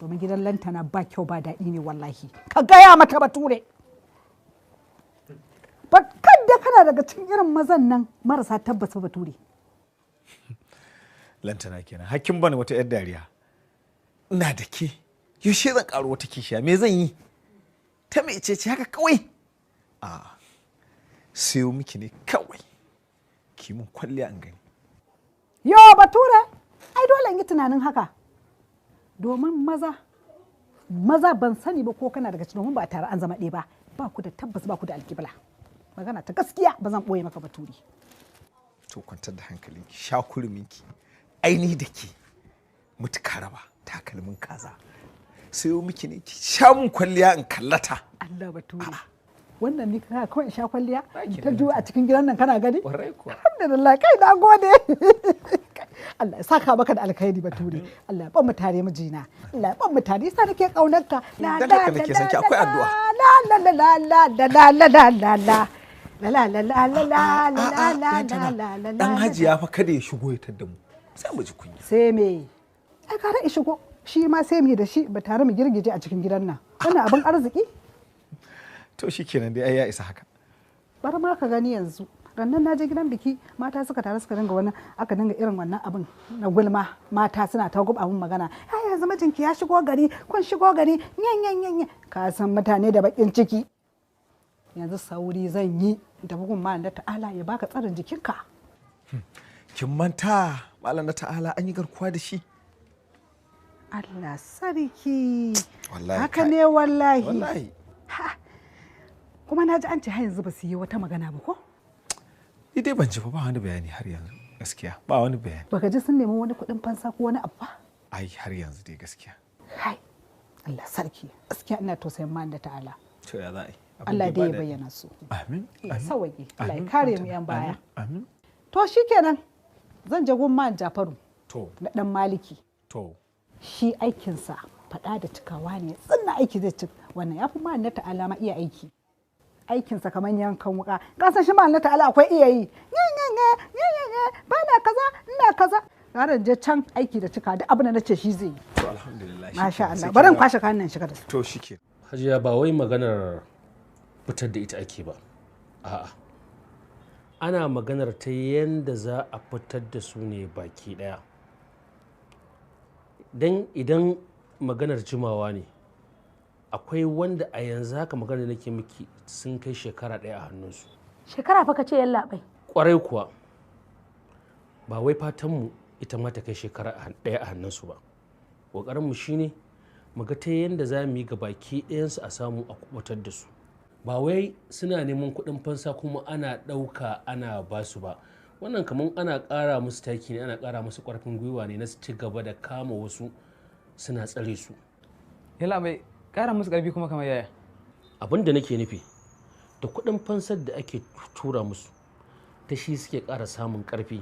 Domin gidan lantana ba kyau ba daɗi ne wallahi. Ka gaya mata Bature. Ba kadda kana daga cikin irin mazan nan marasa tabbas Bature. Lantana kenan. Hakkin bani wata yar dariya. Ina da ke. Yaushe zan karo wata kishiya? Me zan yi? Ta mece ce haka kawai? A sayo miki ne kawai. Ki mun kwalliya an gani. Yo Bature, ai dole in yi tunanin haka. Domin maza ban sani ba ko kana daga cikin domin ba a tare an zama ɗaya ba. Ba ku da tabbas ba ku da alƙibla. Magana ta gaskiya ba zan ɓoye maka Bature. To kwantar da hankalinki, sha kuruminki. Ai ni da ke mutuka raba takalmin kaza. Sayo miki ne ki sha mun kwalliya in kallata. Allah Bature. Wannan ni kana kawai in sha kwalliya ta juya a cikin gidan nan kana gani? Alhamdulillah kai na gode. Allah ya saka maka da alkhairi Bature. Allah ya ban mu tare mijina. Allah ya ban mu tare yasa nake kaunar ka. La Dan haka nake son ki akwai addu'a. La la la la la la la la la la. La la la la la la la la la la la. Dan Hajiya fa kada ya shigo ya tadda mu. Sai mu ji kunya. Sai me? Ai gara ya shigo. Shi ma sai mu da shi ba tare mu girgije a cikin gidan nan. Wannan abin arziki? To shikenan dai ai ya isa haka. Bar ma ka gani yanzu. Rannan na je gidan biki mata suka taru suka dinga wani aka dinga irin wannan abin na gulma mata suna ta gub abin magana. Ai yanzu mijinki ya shigo gari kun shigo gari nyan nyan nyan. Ka san mutane da bakin ciki. Yanzu sauri zan yi in tafi gun malam da ta'ala ya baka tsarin jikinka. Kin manta malam da ta'ala an yi garkuwa da shi. Allah sarki. Wallahi. Haka ne wallahi. Wallahi. Ha. Kuma na ji an ce har yanzu ba su yi wata magana ba ko? Ni dai ban ji ba wani bayani har yanzu. Gaskiya ba wani bayani. Baka ji sun nemi wani kuɗin fansa ko wani abu ba? Ai har yanzu dai gaskiya. Kai, Allah sarki, gaskiya ina tausayin man da ta'ala. To ya za a yi? Allah dai ya bayyana su. Amin. Allah sauwaƙe, Allah ya kare mu yan baya. Amin. To shikenan, zan je gun man Jafaru. To. Na dan Maliki. To. Shi aikinsa faɗa da cikawa ne, tsinna aiki zai ci wannan ya fi man na ta'ala ma iya aiki. Aikinsa kamar yankan wuka. Ka san shi man na ta'ala akwai iya yi. Nye nye nye nye nye nye ba na kaza ina kaza. Gara je can aiki da cika duk abin da nace shi zai yi. To alhamdulillah. Masha Allah. Bari in kwashe kayan nan shiga da su. To shike. Hajiya ba wai maganar fitar da ita ake ba. A'a. Ana maganar ta yanda za a fitar da su ne baki daya. Dan idan maganar jimawa ne, akwai wanda a yanzu haka maganar da nake miki sun kai shekara ɗaya a hannunsu. Shekara fa ka ce yallaɓai. Kwarai kuwa, ba wai fatanmu ita ma ta kai shekara ɗaya a hannunsu ba. Ƙoƙarinmu shine mu ga ta yanda za mu yi ga baki ɗayansu a samu a kubutar da su. Ba wai suna neman kuɗin fansa kuma ana ɗauka ana ba su ba. Wannan kamar ana ƙara musu taki ne, ana ƙara musu ƙarfin gwiwa ne na su ci gaba da kama wasu suna tsare su. Yallaɓai, ƙara musu ƙarfi kuma kamar yaya? Abin da nake nufi, da kuɗin fansar da ake tura musu, ta shi suke ƙara samun ƙarfi,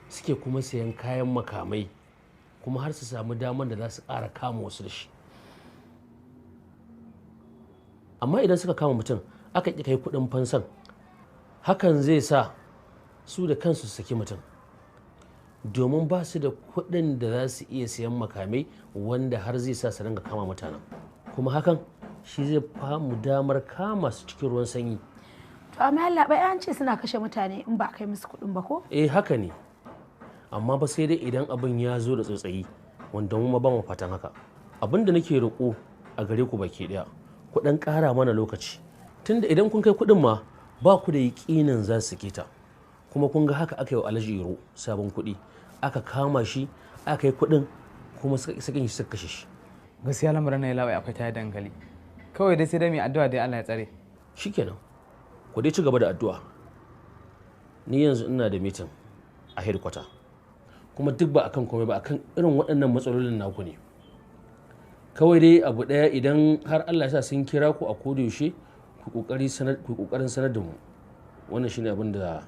suke kuma sayan kayan makamai, kuma har su samu damar da za su ƙara kama wasu da shi. Amma idan suka kama mutum aka ƙi kai kuɗin fansan, hakan zai sa su da kansu su saki mutum, domin ba su da kuɗin da za su iya sayan makamai wanda har zai sa su ringa kama mutanen. Kuma hakan shi zai famu damar kama su cikin ruwan sanyi. To amma yallaɓai an ce suna kashe mutane in ba a kai musu kuɗin ba ko? Eh haka ne, amma ba sai dai idan abin ya zo da tsotsayi, wanda mu ma ba mu fatan haka. Abin da nake roƙo a gare ku baki ɗaya, ku ɗan ƙara mana lokaci, tunda idan kun kai kuɗin ma ba ku da yaƙinin za su sake ta. Kuma kun ga haka aka yi wa Alhaji Iro sabon kuɗi, aka kama shi, aka yi kuɗin kuma sakin shi suka kashe shi. Gaskiya lamarin na yallaɓai akwai tayar da hankali. Kawai dai sai dai mu yi addu'a dai Allah ya tsare. Shikenan, ku dai ci gaba da addu'a. Ni yanzu ina da meeting a headquarter, kuma duk ba akan komai ba, akan irin waɗannan matsalolin naku ne. Kawai dai abu ɗaya, idan har Allah ya sa sun kira ku a koda yaushe, ku ƙoƙari sanar, ku ƙoƙarin sanar da mu. Wannan shine abin da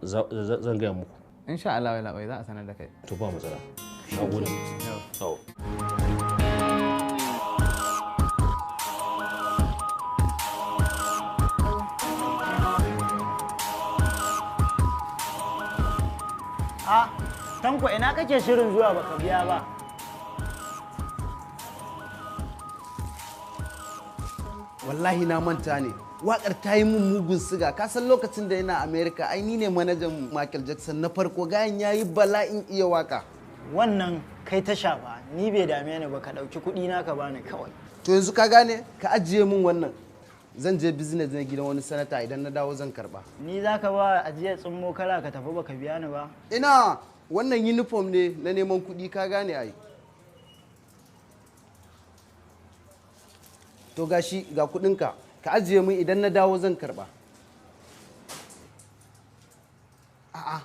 zan gaya muku. Insha Allah yallaɓai za a sanar da kai. To ba matsala. Na gode. Yau. A, Tanko ina kake shirin zuwa baka biya ba? Wallahi na manta ne. Wakar ta yi mun mugun siga. Ka san lokacin da ina America, ai ni ne manajan Michael Jackson na farko, gayan yayi bala'in iya waka. Wannan kai ta shafa, ni bai dame ni ba, ka ɗauki kuɗi na ka bani kawai. To yanzu ka gane, ka ajiye mun wannan. Zan je business na gidan wani sanata, idan na dawo zan karba. Ni za ka ba ajiyar tsummo kala ka tafi baka biya ni ba? Ina wannan uniform ne na neman kuɗi, ka gane ai. To gashi ga kuɗinka, ka ajiye mun, idan na dawo zan karba. A'a,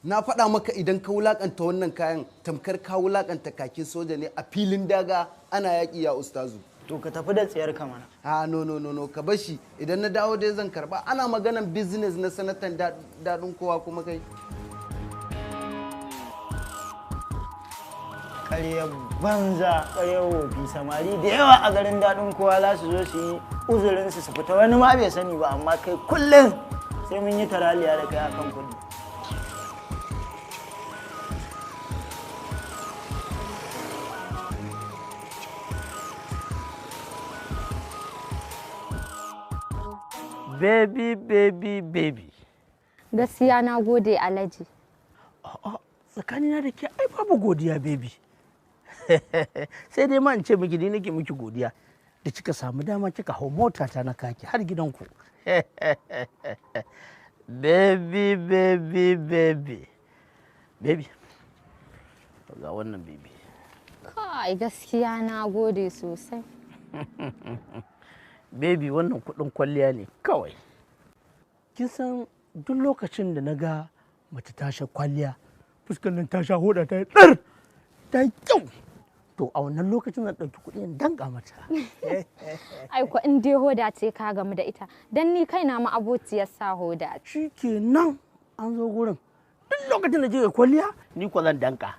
na faɗa maka idan ka wulakanta wannan kayan tamkar ka wulakanta kakin soja ne a filin daga ana yaƙi ya ustazu. To ka tafi da tsiyar ka mana. A no no no no, ka bar shi, idan na dawo dai zan karba. Ana maganan business na sanatan daɗin kowa kuma kai. Ƙaryar banza, ƙaryar wofi, samari da yawa a garin daɗin kowa za su zo su yi uzurinsu su fita, wani ma bai sani ba, amma kai kullum sai mun yi taraliya da kai akan kuɗi. Baby, baby, baby. Gaskiya na gode Alhaji. Tsakanina da ke ai babu godiya baby. Sai dai ma in ce miki ni nake miki godiya da kika samu dama kika hau mota ta na kaki har gidanku. Baby, baby, baby. Baby. Ga wannan baby. Kai gaskiya na gode sosai. Baby wannan kudin kwalliya ne kawai. Kin san duk lokacin da na ga mace ta sha kwalliya Fuskar nan ta sha hoda ta yi ɗar ta yi kyau. To a wannan lokacin zan ɗauki kuɗi in danka mata. Ai ko in dai hoda ce ka gamu da ita. Dan ni kaina ma abociyar sa hoda. Shikenan an zo gurin. Duk lokacin da kika kwalliya ni ko zan danka.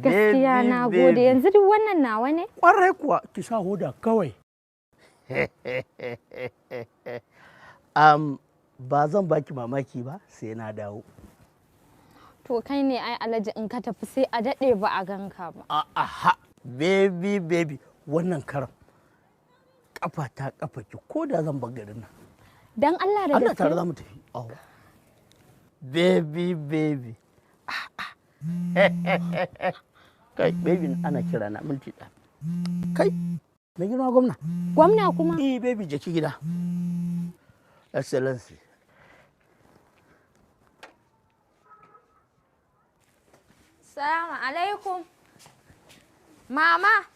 Gaskiya na gode, yanzu duk wannan nawa ne? Kwarai kuwa, ki sa hoda kawai. Ba zan baki mamaki ba sai na dawo. To kai ne ai Alhaji, in ka tafi sai a daɗe ba a ganka ba. Aha, baby baby, wannan karam kafa ta kafa ki ko da zan bar garin nan. Dan Allah da Allah gaske. Tare za mu tafi. Awo. Baby baby. Kai baby, ana kira na, minti ɗaya. Kai, mai girma gwamna. Gwamna kuma? Eh baby, je ki gida. Excellency. Salamu alaikum. Mama.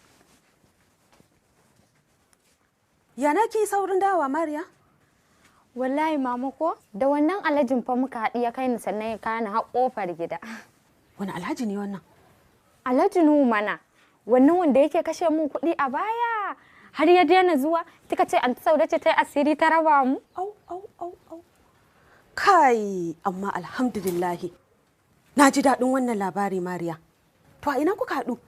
Ya na ki saurin dawa, Mariya? Wallahi mama ko da wannan alhajin fa muka haɗu, ya kai ni sannan ya kawo ni har ƙofar gida. Wani alhaji ne wannan? Alhaji Nuhu mana. Wannan wanda yake kashe mun kuɗi a baya. Har ya daina zuwa, kika ce Anti Saude ce ta yi asiri ta raba mu. Au au au au. Kai, amma alhamdulillahi. Na ji daɗin wannan labari, Mariya. To a ina kuka haɗu?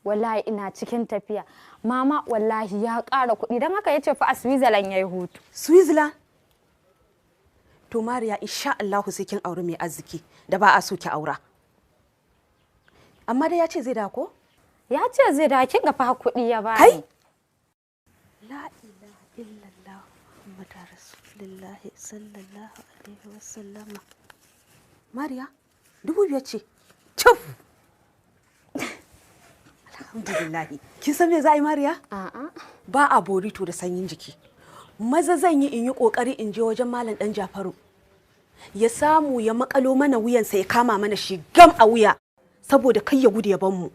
Wallahi ina cikin tafiya. Mama, wallahi ya ƙara kuɗi, don haka ya ce fa a Switzerland ya yi hutu. Switzerland? To Mariya, insha Allahu sai kin auri mai arziki da ba a so ki aura. Amma dai ya ce zai dawo ko? Ya ce zai dawo, kin ga fa kuɗi ya bani. Kai? La ilaha illallah Muhammadu Rasulullahi sallallahu alaihi wasallama. Mariya, 5,000 ce. Cuf! Alhamdulillahi. Kin san me za a yi, Mariya? A'a. Ba a borito da sanyin jiki. Maza zan yi in yi kokari in je wajen Malam Dan Jafaru. Ya samu ya makalo mana wuyansa, ya kama mana shi gam a wuya saboda kai ya gudu ya ban mu.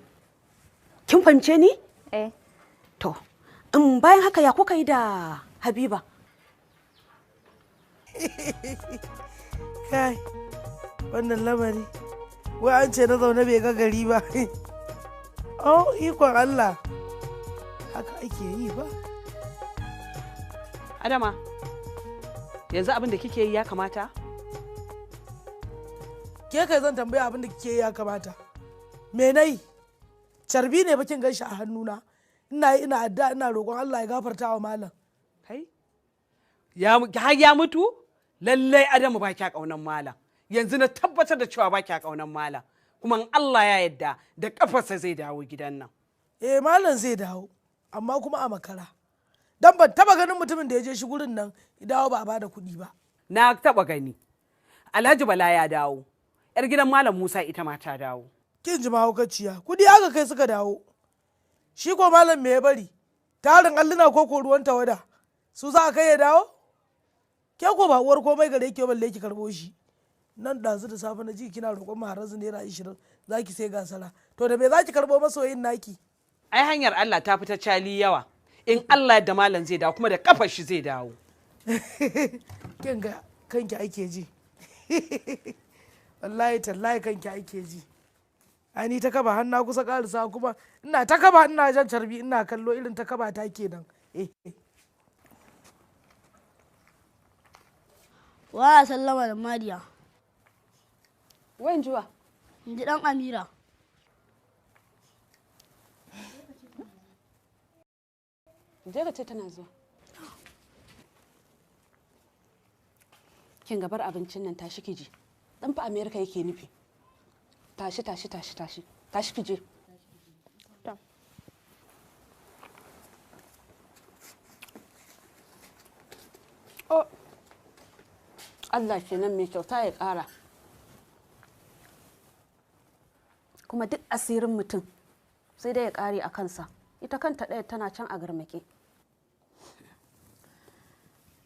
Kin fahimce ni? Eh. To, in bayan haka ya kuka yi da Habiba? Kai, wannan lamari. Wai an ce na zaune bai ga gari ba. Oh, ikon Allah. Haka ake yi ba. Adama, yanzu abin da kike yi ya kamata? Ke kai zan tambaya abin da kike yi ya kamata. Me nayi? Carbi ne bakin ganshi a hannuna. Ina yi ina adda, ina roƙon Allah ya gafarta wa malam. Kai? Ya har ya mutu? Lallai Adamu ba kya kaunan malam. Yanzu na tabbatar da cewa ba kya kaunan malam. Kuma in Allah ya yarda da kafarsa zai dawo gidan nan. Eh, malam zai dawo, amma kuma a makara. Dan ban taba ganin mutumin da ya je shi gurin nan ya dawo ba a bada kuɗi ba. Na taba gani. Alhaji Bala ya dawo. Yar gidan Malam Musa ita ma ta dawo. Kin ji mahaukaciya, kuɗi aka kai suka dawo. Shi ko malam me ya bari? Tarin alluna ko ko ruwan tawada? Su za a kai ya dawo? Ke ko ba uwar komai gare ki balle ki karɓo shi. Nan ɗazu da safe na ji kina roƙon maharazu ₦20 za ki sai gasara. To da me za ki karɓo masoyin naki? Ai hanyar Allah ta fita cali yawa. In Allah da malam zai dawo, kuma da kafar shi zai dawo. Kin ga kanki ake ji. Wallahi tallahi kanki ake ji. Ai ni ta kaba har na kusa karisa, kuma ina ta kaba ina jan carbi ina kallo irin ta kaba ta kenan. Eh. Wa sallama da Mariya. Wayan juwa. In ji dan Amira. Je ka ce tana zuwa. Kin gabar abincin nan, tashi ki je. Dan fa America yake nufi. Tashi tashi tashi tashi. Tashi ki je. Oh. Allah kenan, mai kyauta ya ƙara. Kuma duk asirin mutum sai dai ya ƙare a kansa. Ita kanta ɗaya tana can a garmake.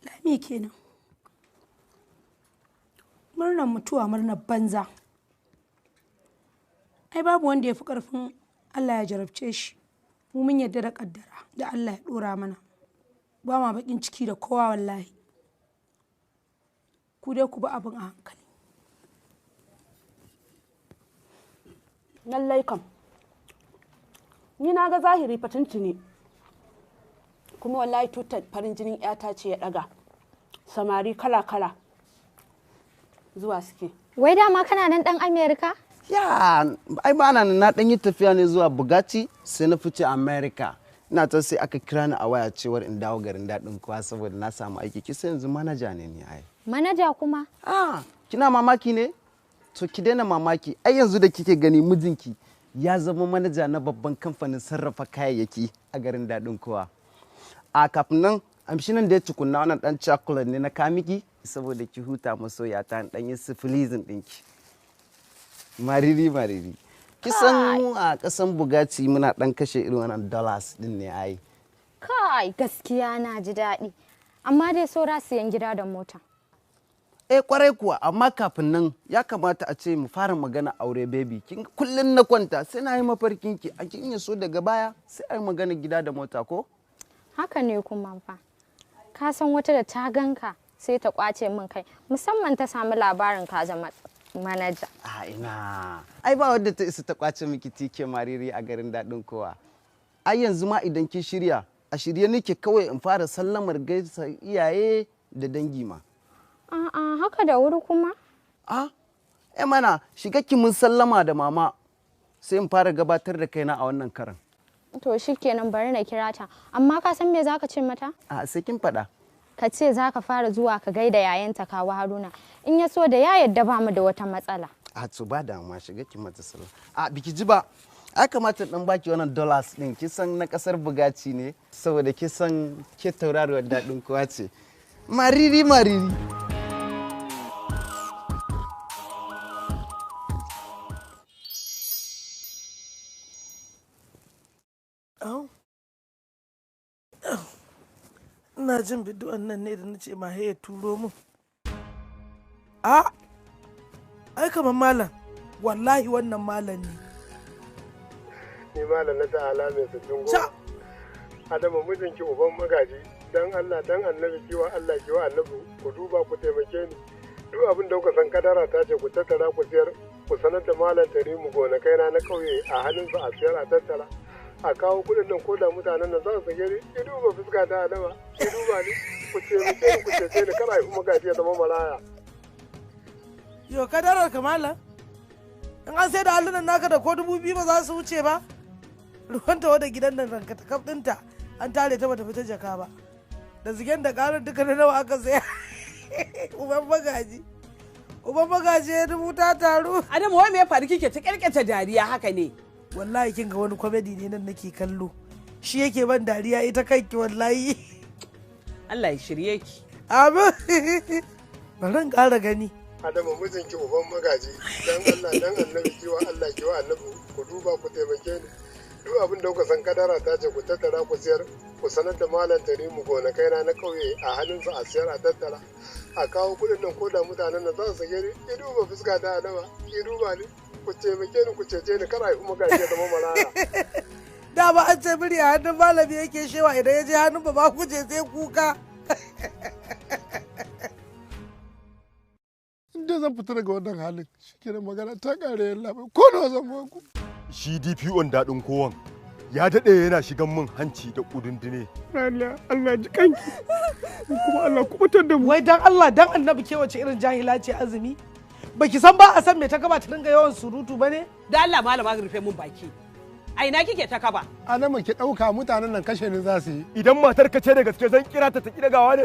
Lami kenan. Murnar mutuwa murnar banza. Ai babu wanda ya fi ƙarfin Allah ya jarabce shi. Mu mun yarda da ƙaddara da Allah ya ɗora mana. Ba ma baƙin ciki da kowa wallahi. Ku dai ku bi abin a hankali. Lallai kam. Ni na ga zahiri fa tuntuni. Kuma wallahi tutar farin jinin 'yata ce ya ɗaga. Samari kala-kala zuwa suke. Wai dama kana nan dan Amerika? Ya, ai ba na na dan yi tafiya ne zuwa Bugatti sai na fice America. Ina ta sai aka kira ni a waya cewar in dawo garin daɗin kowa saboda na samu aiki. Kisa yanzu manaja ne ni ai. Manaja kuma? Ah, kina mamaki ne? To ki daina mamaki. Ai yanzu da kike gani mijinki ya zama manaja na babban kamfanin sarrafa kayayyaki a garin daɗin kowa. A kafin nan amshi nan da ya tukunna wannan dan chocolate ne na kamiki saboda ki huta masoya ta dan yi syphilism ɗinki. Mariri mariri. Kisan mu a kasan Bugatti muna dan kashe irin wannan dollars din ne ai. Kai gaskiya na ji daɗi. Amma dai saura siyan gida da mota. Eh kwarai kuwa, amma kafin nan ya kamata a ce mu fara magana aure baby. Kin kullun na kwanta sai na yi mafarkin ki, a kin ya so daga baya sai ai magana gida da mota ko? Haka ne kuma fa. Ka san wata da ta ganka sai ta kwace min kai, musamman ta samu labarin ka zama manaja. A ina. Ai ba wadda ta isa ta kwace miki tike mariri a garin daɗin kowa. Ai yanzu ma idan kin shirya, a shirye nake kawai in fara sallamar gaisa iyaye da dangi ma. A'a, haka da wuri kuma? A, eh mana shiga ki mun sallama da mama sai in fara gabatar da kaina a wannan karan. To shikenan bari na kira ta. Amma ka san me zaka ce mata? A sai kin faɗa. Ka ce zaka fara zuwa ka gaida yayanta kawu Haruna. In ya so da ya yadda ba mu da wata matsala. A to ba damuwa shiga ki mata sallama. A biki ji ba. Ai kamata dan baki wannan dollars din kisan na kasar Bugatti ne saboda kisan ke tauraruwar daɗin kowa ce. Mariri mariri. Au. Ina jin bidiyon nan ne da na ce ma ya turo min. A, ai kamar malam, wallahi wannan malam ne. Ni malam na ta'ala mai 60. Adama mijinki uban magaji, dan Allah dan annabi kiwa Allah kiwa annabi ku duba ku taimake ni. Duk abin da kuka san kadara ta ce ku tattara ku siyar, ku sanar da malam Tarimu gonakaina na kauye a hannunsa a siyar a tattara. A kawo kudin nan ko da mutanen nan za su sake ni, ki duba fuska ta Adama, ki duba ni, ku taimake ni ku cece ni kar a haifi magaji ya zama maraya. Yo kadarar ka malam. In an sai da allunan naka da ko 2000 ba za su wuce ba. Ruwan tawa da gidan nan ranka ta kaf ɗinta an tare ta bata fita jaka ba. Da zigen da ƙarar duka na nawa aka saya. Uban magaji. Uban magaji ya dubu ta taru. Adamu wai me ya faru kike ta kyalkyata dariya haka ne? Wallahi kin ga wani comedy ne nan nake kallo. Shi yake ban dariya ita kanki wallahi. Allah ya shirye ki. Amin. Bari in ƙara gani. Adama mijinki uban magaji, dan Allah dan annabi kiwa Allah kiwa annabi ku duba ku taimake ni. Duk abin da kuka san kadara ta ce ku tattara ku siyar, ku sanar da malam Tarimu gonakaina na kauye a hannunsa a siyar a tattara. A kawo kudin nan ko da mutanen nan za su sake ni, ki duba fuska ta Adama, ki duba ni, ku taimake ni ku cece ni kar a haifi magaji ya zama maraya. Dama an ce biri a hannun malami yake shewa idan ya je hannun ba ku je sai kuka. Inda zan fita daga wannan halin shikenan magana ta kare yalla bai ko nawa zan baku. Shi DPO daɗin kowan ya daɗe yana shigan min hanci da ƙudundune. Allah Allah ji kanki kuma Allah kubutar da mu. Wai dan Allah dan annabi ke wace irin jahila ce azumi? Baki san ba a san me ta kaba ta dinga yawan surutu ba ne? Da Allah malama rufe mun baki. A ina kike ta kaba? Adama ki ɗauka mutanen nan kashe ni za su yi. Idan matar ka ce da gaske zan kira ta ta ƙi dagawa ne.